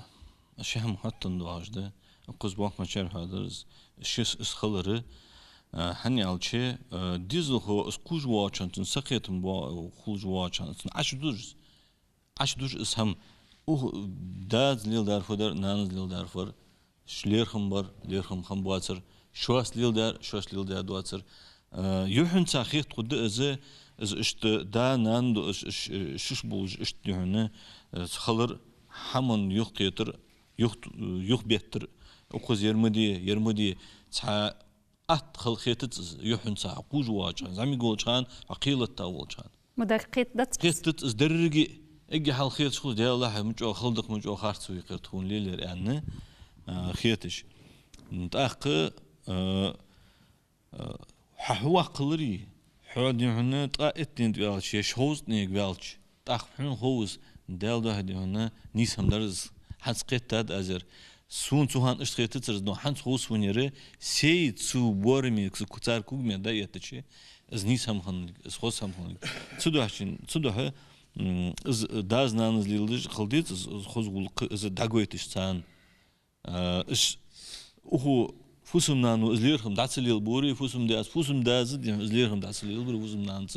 ши хӀама хоттадоагӀаш да. Укхаза боккхача шера хьоадар из, ши из хилар, а, хӀана аьлча, а, дезалхо из кхувш воагӀача хана, цун сакхетам бо-, хулаш воагӀача хана, цун Ӏочудуж из. Ӏочудуж из хӀама. Укх дас леладар фу дар, нанас леладар фу дар. Ш-, лерхӀам бар, лерхӀам хинна боацар, шоаш леладар, шоаш леладаь доацар. Э, юххьанца хетта хургда из, из иштта да-нана ду, ш-, ш-, шиш болаш иштта юххьанца, э, хилар, хӀаман юхакхетар, юх-, юхабеттар, укхаза ер ма де, ер ма де, цхьа атта хила хетац из, юххьанца хьо кхувш воагӀача хана, зӀамига волча хана, хьо кхелатта волча хана. Ма дарра кхетадац из. Кхетадац из деррига, эггара хьалха хеташ хул, Даьла духьа, мича хала да-кх, мича харц ва-кх ер тхона лелаяр аьнна, а, хеташ. ТӀаккха, а, а, хьо хьо воккха хиларе, хьо дий хьона ткъаь иттанга ваьлча, е шовзткъанга ваьлча, тӀаккха хьона хов из, Даьла духьа дий хьона, нийса хӀама дар из, хӀанз кхетад аз ер. Сона цу хана иштта хетацар из, но хӀанз хов сона ер, сай цу боараме, цу ку-, цар когаметта дӀаэттача, из нийса хӀама хиннилга, из хоза хӀама хиннилга. Цудухьа, цудухьа, м, из дас-нанас леладеш хила деза, из, из хоза гӀулакх, из дӀагойташ царна. А, из укх фусам-нано из лерхӀам дӀа ца лелабора, фусам-даьс, фусам-дас дий хьона из лерхӀам дӀа ца лелабора, фусам-нанас,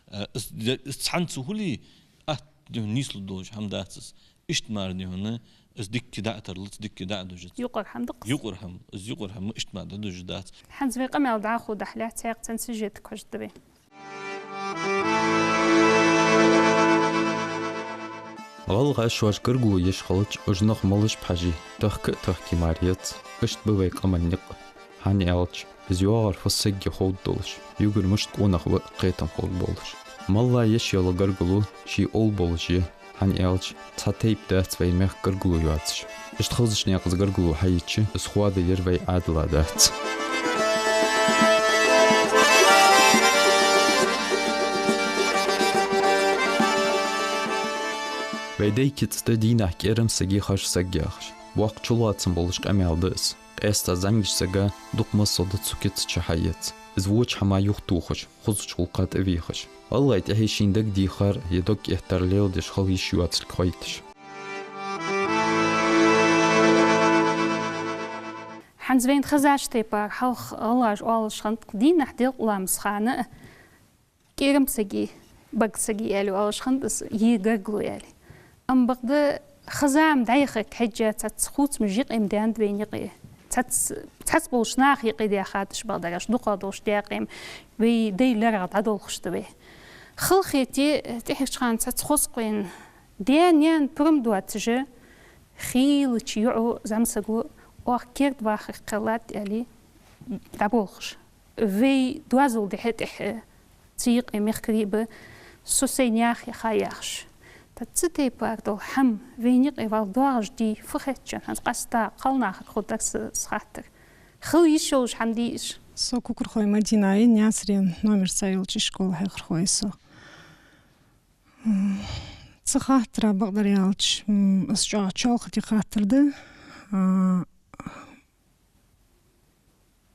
а, из де-, из цхьанца хуле, атта дий хьона нийслургдолаш хӀама дац из. Иштта мара дий хьона, из дикка дӀа а тарлац, дикка дӀа а дужац. Юкъара хӀама да-кх из. Юкъара хӀама, из юкъара хӀама иштта мара дӀадужаш дац. ХӀанз вай къамаьл дӀахо дахьалехь, цхьаькха цхьан сюжета кхоачаргда вай. ГӀалгӀаша шоаш гаргало еш хилча, уж нах малаш ба хьажий, тахка а тахка мара яц. Иштта ба вай къаман никъ. ХӀана аьлча, из йоагӀар фу сагага ховргдолаш, югара мишта къонах ва а кхетам хургболаш. Малла еш йола гаргало ший овла болаш я, хӀана аьлча, цхьа тайпа дац вай мехка гаргало йоацаш. Иштта хозача наькъаца гаргало хьайича, из хоадаер вай Ӏаьдала дац. Вай дай кица да дийнахьа кӀерам саги харжа саги яхаш. Боккха чулоацам болаш къамаьл да из. Къаьстта зӀамигача сага дукха масал да цу кица чу хьаэца. Из воча хӀаман юхатохаш, хозача гӀулакха тӀавехаш. ГӀалгӀай тӀехье шийна дагадехар е дог эттар леладеш хила йиш йоацилга хойташ. ХӀанз вайна хезача тайпара, хьалха гӀалгӀаша оалаш хиннад-кх, дийнахьа делкъа ламаза хана кӀерам саги бага саги аьле оалаш хиннад из, е гаргало аьле. Амма бакъда хезам дӀаяхарга хьежжа цхьацца хувцамаш юкъе-м даьннад вайна юкъе. Цхьацца, цхьацца болча наха юкъе даьхад уж, бакъдар аьлча, дукхагӀа долча даькъе-м вай дай лерагӀа дӀадолхаш да вай. Хала хете, тӀехьарча хана цхьацца хоза кхоачаш, даь-наьна пурам доацаш, хийлача йоӀо, зӀамсаго, оаха керда вахар кхеллад аьле, дӀаболхаш. Вай доазол дехьа-тӀехьа цу юкъе мехкарий ба, со сай наьха яха яхаш. ТӀаккха цу тайпара дола хӀама вайна юкъе вала доагӀаш дий, фу хет шоана, хӀанз къаьстта кхалнахага хургдар са, са хаттар. Хила йиш йолаш хӀама дий из? Со Кукурхой Мадина я, Наьсаре номер цаӀ йолча ишкола хьехархо я со. М, цу хаттара, бакъдар аьлча, м, из чӀоагӀа чоалхане хаттар да. А,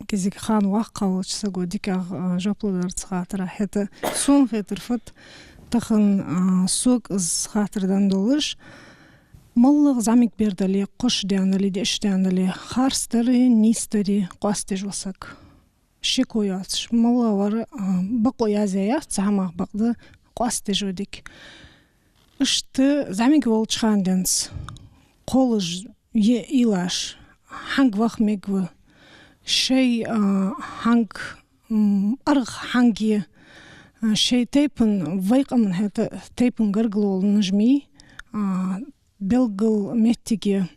кӀезига хана воккхагӀа волча саго дикагӀа, а, жоп лургдар цу хаттара. ХӀаьта сона хетар фуд, тахан, а, сога из хаттар денна долаш, моллагӀа зӀамига бер дале, кхоачашдаь дале, диъашдаь дале, харцдар а, нийсдар а къоастадеш ва саг. Шеко йоацаш, моллагӀа вар, а, бокъо язъяь яц цу хӀамах, бакъда къоастадеш ва дика. Иштта зӀамига волча хана денз кхоллаш е илаш, хьанга ваха мегаргва, шоай, а, хьанга, м, аргӀа хьанга я, а, шоай тайпан, вай къаман хӀаьта тайпан гаргалонаш ма йий, а, белггала моттиге,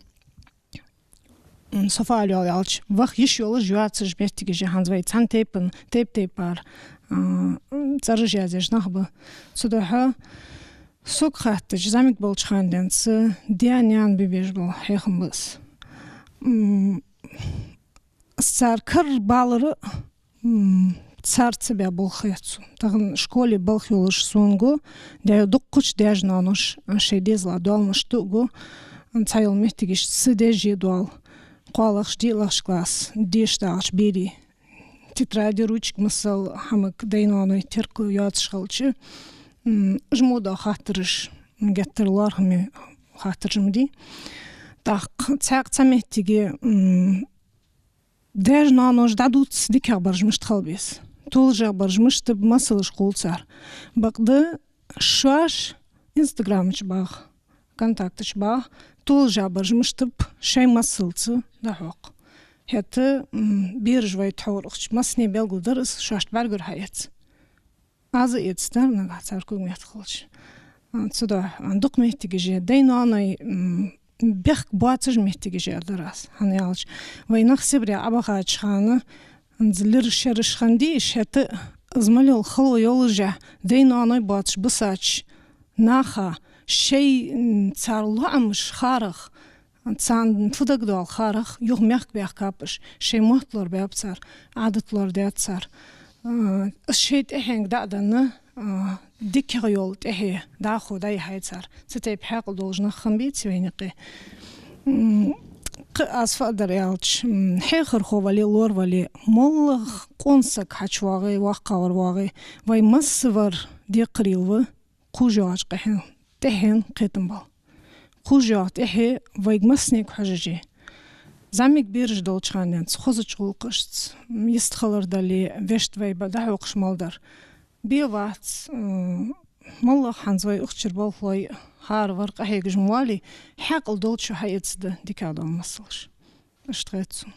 м, со фу оал аьлча, ваха йиш йолаш, йоацаш моттигаш я хӀанз вай цхьан тайпан, тайп-тайпара, а, цӀераш язъеш нах ба. Цудухьа сога хаьттача, зӀамига болча хана денз даь-наьна бе безаш бола хьехам ба из. М, из цар кара балар, м, цар ца баь болх хет сона. Тахан школе балха йолаш сона го, даь дуккхача даьша-ноаноша шоай дезала доалмаш тӀа а го, цхьайола моттигашка са деза доал, кхоалагӀча, диълагӀча классе деша доагӀача берий тетради, ручки, масала хӀамага даьй-ноаной терко йоацаш хилча, м, жмо дола хаттараш, геттара лоархӀаме хаттараш ма дий. ТӀаккха цхьаькха цхьа моттиге, м, даьша-ноаноша дӀадувц дикагӀа бараш мишта хила беза, толашагӀа бараш мишта ба, масалаш хул цар. Бакъда шоаш Инстаграма чу багӀа, Контакта чу багӀа, толашагӀа бараш мишта ба, шоай масалца дӀахьокх. ХӀаьта, м, бераш вай тхьовра ухача массане белгалдар из, шоашта бӀаргагур хьаэц. Аз а эцаргдар нагахьа цар когаметта хилча. А, цудухьа, а, дукха моттигаш я, даьй-ноаной, м, бехк боацаш моттигаш я, аьлар аз. ХӀана аьлча, вай нах Сибре Ӏобахача хана, хӀанз лира шераш хиннадий уж, хӀаьта из мел йола хало йолаш я, даьй-ноаной боацаш бисача наха шоай, м, цар лоӀамаш харах, царна фу дагадоал харах, юха мехка баьхкаб уж, шоай мотт лорабаьб цар, Ӏадат лорадаьд цар. А, из шоай тӀехьенга дӀа а денна, а, дикагӀа йола тӀехье дӀахо дӀаяхьай цар. Цу тайпа хьаькъал долаш нах хиннабеций вайна юкъе? М, кхы аз фу аргдар аьлча, м, хьехархо вале, лор вале, моллагӀа къона саг хьачувоагӀе, воккхагӀвар воагӀе, вай массавар декхарийла ва кхувш йоагӀача къехьен, тӀехьен кхетам бала. Кхувш йоагӀа тӀехье вайга массанега хьожаш я. ЗӀамига бераш долча хана денз хозача гӀулакхашца, м, йистхилар дале, вешта вай ба дӀахьокхаш мел дар. Бе вац, м, моллагӀа хӀанз вай укх чура болхлой хӀара вар къахьегаш ма валий, хьаькъал долчо хьаэцаргда дикагӀа дола масалаш. Иштта хет сона.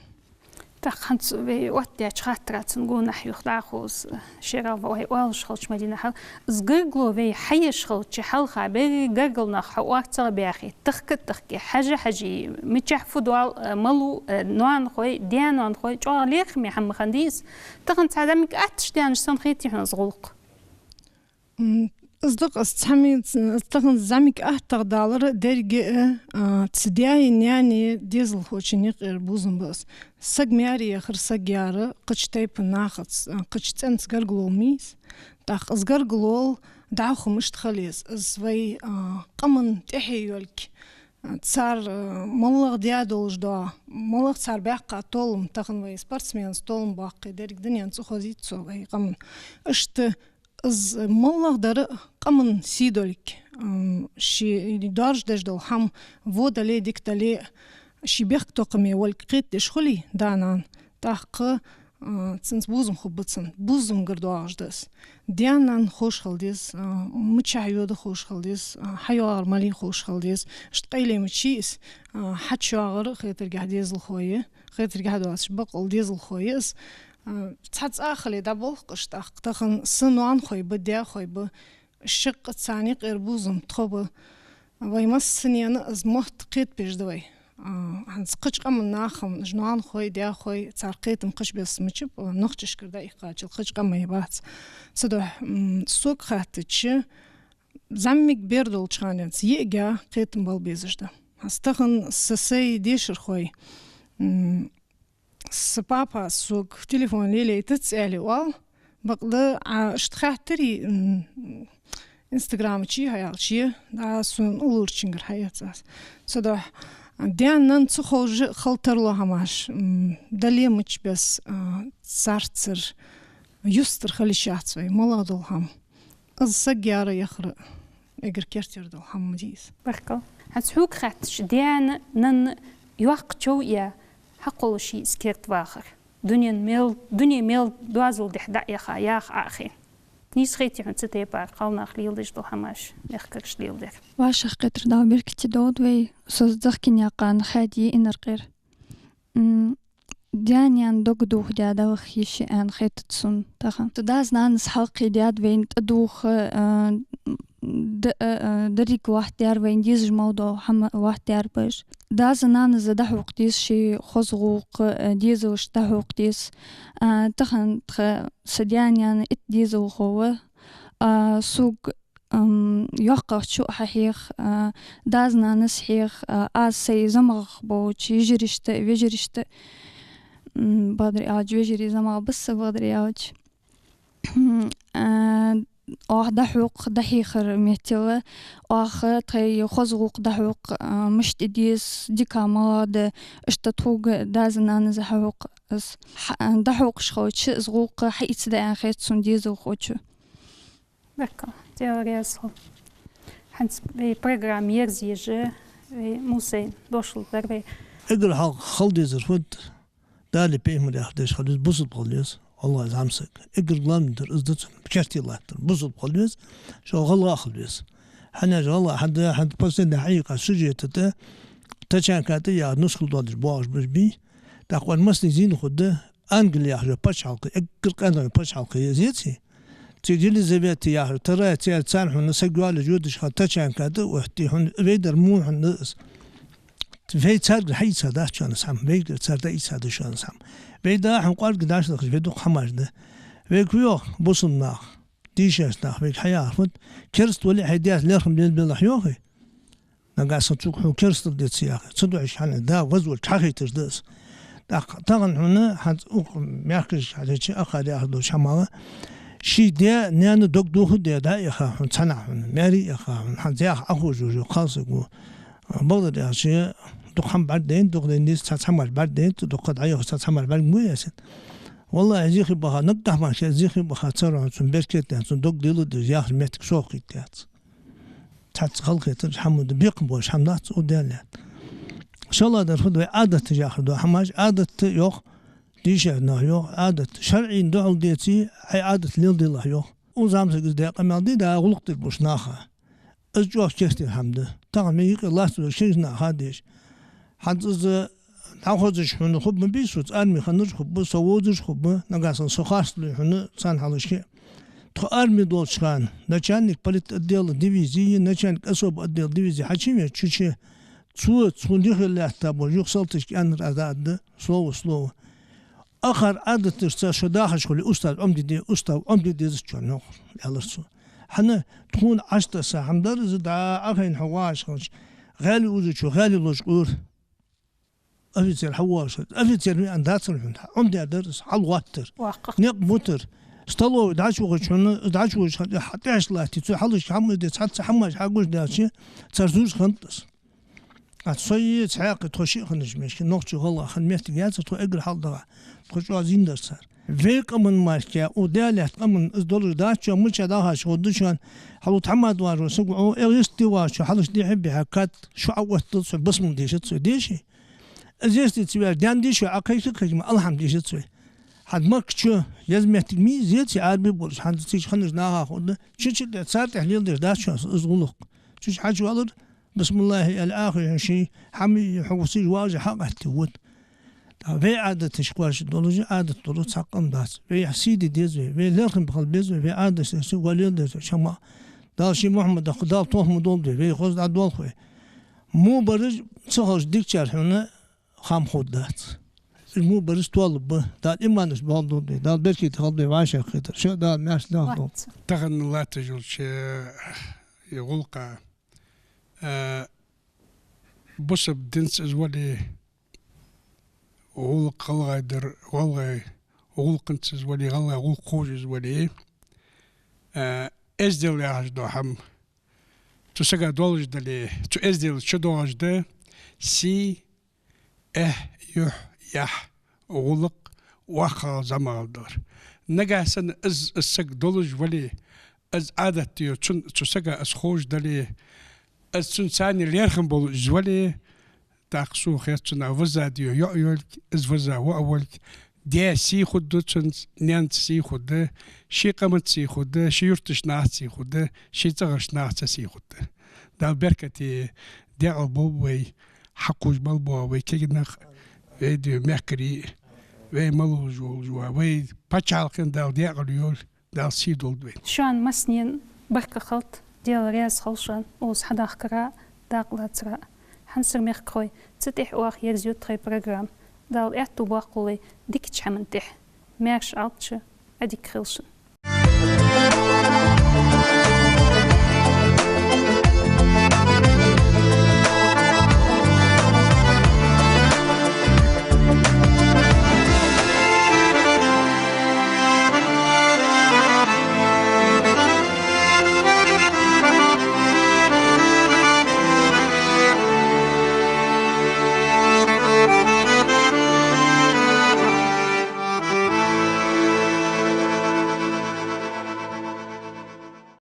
ТӀаккха хӀанз вай оттадаьча хаттара цун гонахьа юха дӀахо из, шера вай оалаш хилча, Мадина, хьал, из гаргало вай хьаеш хилча, хьалха берригаш гаргара нах хьаорцагӀа баьхе, тахка а тахке, хьажа а хьаже, мичахьа фу доал, э, малув, э, ноанахой, даь-ноанахой, чӀоагӀа лерхӀаме хӀама хиннадий из. Тахан цхьа зӀамига атташ даьннача санна хетий хьона из гӀулакх? М, из да-кх из цхьа ма, ц-, тахан зӀамига аттагӀа далар деррига а, а, цу даьи наьнеи дезалхочун юкъера бувзам ба из. Саг маьре яхар, саг яр кхыча тайпан нахаца, а, кхыча цӀенца гаргало ма йий из. ТӀаккха из гаргало дӀахо мишта хила еза, из вай, а, къаман тӀехье йолга, а, цар, а, моллагӀа даь долаш дола, моллагӀа цар баьккха толам, тахан вай спортсменаца толам боаккхе, деррига дунен цӀи хозийт цо вай къаман. Иштта из моллагӀа дар къаман сий долга, м, ший доаржадеш дола хӀама во дале, дика дале, ший бехктокхаме волга кхетадеш хуле да-нана, тӀаккха, а, цунца бувзам хургба цунна, бувзамгара доагӀаш да из. Даь-нанна ховш хила деза, а, мичахьа йода ховш хила деза, а, хьайоагӀар малий ховш хила деза. Иштта къайле ма йий из, а, хьачуйоагӀар хетаргахьа дезалхо я, хетаргахьа доацаш бакъ дола дезалхо я из. А, цхьа цӀа а хиле дӀаболх-кх уж тӀаккха. Тахан са ноанахой ба, даьхой ба, шаккха царна юкъера бувзам тхо ба. Вай массанена из мотт кхетабеш да вай. А, хӀанз кхыча къаман наха-м, уж ноанахой, даьхой, цар кхетам кхыча беса мичаб, а, нохчашкара дӀаихкачул кхыча къамаех бац. Цудухьа, м, сога хаьттача, зӀамига бер долча хана денз йиӀига кхетам бала безаш да. ХӀанз тахан са сай дешархой, м, са папа сога телефон лелайтац аьле оал, бакъда, а, иштта хаьттарий, м, Инстаграма чу хьаяьлча, е, да, сона улларчунгара хьаэц аз. Цудухьа, Даьна-нанна ца ховш а хила тарлу хӀамаш, м, дале мичча бесса, а, царцара юстара хила йиш яц вай, малагӀа дола хӀама. Из саг яра яхар эггара керттера дола хӀама ма дий из. Баркал. ХӀанз хьога хаьттача, даьна-нанна йоккха чов а яь, хьакхоллаш я из керда вахар. Дунен мел, дуне мел доазол дехьа дӀа а яха, яха Ӏохайна. Нийса хетий хьона цу тайпара кхалнаха леладеш дола хӀамаш, мехкарша леладер? ВӀашагӀкхетар Дала беркате долда вай, со Захкинаькъан Хадий, Инаркъера. М, даь-наьна дог дохадаь далахь йиш я аьнна хетац сона тахан. Цу дас-нанас хьалкхийдаьд вайна тӀадувха, а, д-, а, а, деррига лоаттадаьр, вайна дезаш мел дола хӀама лоаттадаьр баш. Дас-нанас дӀахьокха деза ший хоза гӀулакх, а, дезалашта дӀахьокха деза. А, тахан тха са даь-наьна итт дезалхо ва, а, сога, ам, йоккхагӀчо а хьахьех, а, дас-нанас хьех, а, аз сай замагӀа болча йижарашта, вежарашта, м, бакъдар аьлча, вежарий замагӀа ба са, бакъдар аьлча. А, оаха дӀахьокха, дӀахьехар меттел, оаха тхоай хоза гӀулакх дӀахьокха, а, мишта де деза, дика малагӀа да, иштта тхога дас-нанас хьахьокха. Аз хьа-, дӀахьокхаш хилча, из гӀулакх хьаийцадаь аьнна хет сона дезалхочо. Баркал. Даьла раьза хилва. ХӀанз вай программа ерзаеш я, вай Мусайна дошлургдар вай. Эггара хьалха хила дезар фуд? Дала, пайхамара яхар деш хила веза, бусалба хила веза, валлахӀи, зӀамсаг. Эггара главный дар из да цун, керте латтар. Бусалба хила веза, шо гӀалгӀа хила веза. ХӀана аьлча гӀалгӀа, хӀанз, хӀанз последний хьайкъа сюжета тӀа, тачанка тӀа яха нускал долаш боагӀаш баш бий. ТӀаккха вай массане зийна хургда, Англи яхача паччахьалкхе, эггара къаьна паччахьалкхе я из, еций? Цу Елизавета яхар, тарай, цар, царна хьона саг йоалаеш йодаш хилча тачанка тӀа, охьатӀа хьона вай дар мо хьона из. Вай царгара хьаийца дац шоана из хӀама, вайгара цар дӀаийца да шоана из хӀама. Вай да хьона кӀоарга дӀа ца дахача, вай дукха хӀамаш да. Вайга фу йоах бусалба нах, дийшача наха вайга хьаяхар фуд? Керста вале а, хьай даьца лерхӀам лелабелахь, йоахий? Нагахьа санна цунга хьона керстал де ца яхе, цудухьа хьона да вазвалча хьахайташ да из. ТӀаккха тахан хьона хӀанз укх мехкарашка хьежача, акхар яхар долча хӀамах, ший даь-наьна дог дохадаь дӀа а яха хьона, цхьаннахьа хьона, маьре а яха хьона, хӀанз яха Ӏоховш йола кхалсаг ва. Бакъдар аьлча, дукха хӀама бӀаргадайнад, дукха дайна деза цхьацца хӀамаш бӀаргадайнад, дукха дӀайоха цхьацца хӀамаш бӀарга ма яьсад. ВаллахӀи, зехе баха, наггахьа мара ший зехе баха цар хьона цун беркате, цун дог леладеш яхар моттиг сох кхийтта яц. Цхьацца халахетар хӀама да, бекхам болаш хӀама дац, цу Даьла лаьтта. ШоллагӀдар фуд, вай Ӏадаташ яхар да хӀамаш, Ӏадат йоах, дийша нах йоах, Ӏадат. ШарӀийна духьал деце, хьай Ӏадат леладелахь йоах. Укх замсага из даь къамаьл дий, да гӀулакх деш болча наха. Из чӀоагӀа керттера хӀама да. Тахан вай юкъе латташ бола шераш наха деш. ХӀанз из дӀахозаш хьона хургба ма бий, соца арме хиннараш хургба, со вовзаш хургба, нагахьа санна со харцлуш хьона царна хьалхашка. Тхо арме долча хана начальник политотдела дивизии, начальник особого отдела дивизии хьачувеча, чу-чу, цо цхьан дихе лаьтта бола юха салташка аьннар аз дӀааргда, слово в слово. Акхар Ӏадаташца шо дахаш хуле, устаз Ӏомаде де-, устав Ӏомаде дезац шоана, йоах, аьлар цо. ХӀана, тхона Ӏочутесса хӀама дар из, дӀа Ӏохайна хьо вагӀаш хилча, гӀаьле узачо гӀаьле лочкъа ур. Офицер хьавоагӀаш хилча, офицер веана дацар хьона, Ӏомадаь дар из, хьалгӀоттар. Ваккха. Никъ бутар. Столове дӀачувахача хьона, дӀачувахача хьона, хьа тӀехьашка латте, цу хьалхашка хӀама де, цхьацца хӀамаш хьагуш даьлча, цар зуж хиннад из. Ат со е цхьаькха тхо шиъ хиннача мехка, нохчий, гӀалгӀай хинна моттиг яцар тхо эггара хьалха дагахь, тхо чӀоагӀа зийна дар цар. Вай къаман мара, укх Даьла лаьтта къаман из долаш дац шоана, мичча дахаш хургда шоана, хьалу тхьамада вагӀаш вола саг ва, эгӀа йисте вагӀачо хьалхашка дехьа-бехьа кад шу Ӏооттадац вай, басмал дешац вай, деший? Из йисте ца ваьлча, даьна дийша Ӏокхайка-кхайка ма алхьам дешац вай. ХӀанз Макка чу еза моттиг ма йий из, еций, Ӏарбий болаш, хӀанз цига хиннача наха хургда, чу-чу тӀа цар тӀехьа леладеш дац шоана из гӀулакх. Чу-чу хьачувалар, бисмиллахӀи аьле, Ӏохайна ший хӀама, хьо сийжа вагӀаш хьакъатте, вот. ТӀаккха вай Ӏадаташка кхоачаш долаш, Ӏадат долаш цхьаккха къам дац. Вай сий де деза вай, вай лерхӀам хила беза вай, вай Ӏадаташца гӀо леладе деза вай, чама. Дала ший Мухьаммадах, Дала тохам долда вай, вай хоза дӀадолх вай. Мо бараш ца хилча дикачар хьона хам хургдац. Мо бараш толаб ба, Дала иманаш болдолда вай, Дала беркате хилда вай вӀашагӀкхетар. Шо Дала маьрша дахалда. Тахан латташ йолча ер гӀулакх, а, бусалба динца из вале, гӀулакх гӀалгӀай дар, гӀалгӀай гӀулакханца из вале, гӀалгӀай гӀулакх ховш из вале, а, эздел яхаш дола хӀама цу сага долаш дале, цу эзделаца чудоагӀаш да, сий, эхь, юхь, яхь, гӀулакх, вахал, замал далар. Нагахь санна из, из саг долаш вале, из Ӏадат йо, цун, цу сага из ховш дале, из цунца лерхӀам болаш вале, тӀаккха сона хет, цунах визза дийо йоӀ йолга, из визза воӀ волга, даь сий хургда цунца, наьнаца сий хургда, ший къаманца сий хургда, ший юртарча нахаца сий хургда, ший цӀагӀарча нахаца сий хургда. Дала беркате, декъала болба вай, хьакхувш болба вай кагий нах, вай ди мехкарий, вай малув жолжува, вай паччахьалкхен Дала декъала йойла, Дала сий долда вайна. Шоана массанена баркал хилда, Даьла раьза хилва шоана укхаза хьадахкара, дакъа лацара. Хьамсара мехкахой, цу тӀехьа оаха ерзаю тхоай программа. Дала аьттув боаккхалба вай дикача хӀаман тӀехьа. Маьрша Ӏалда шо, Ӏадика хийла шун.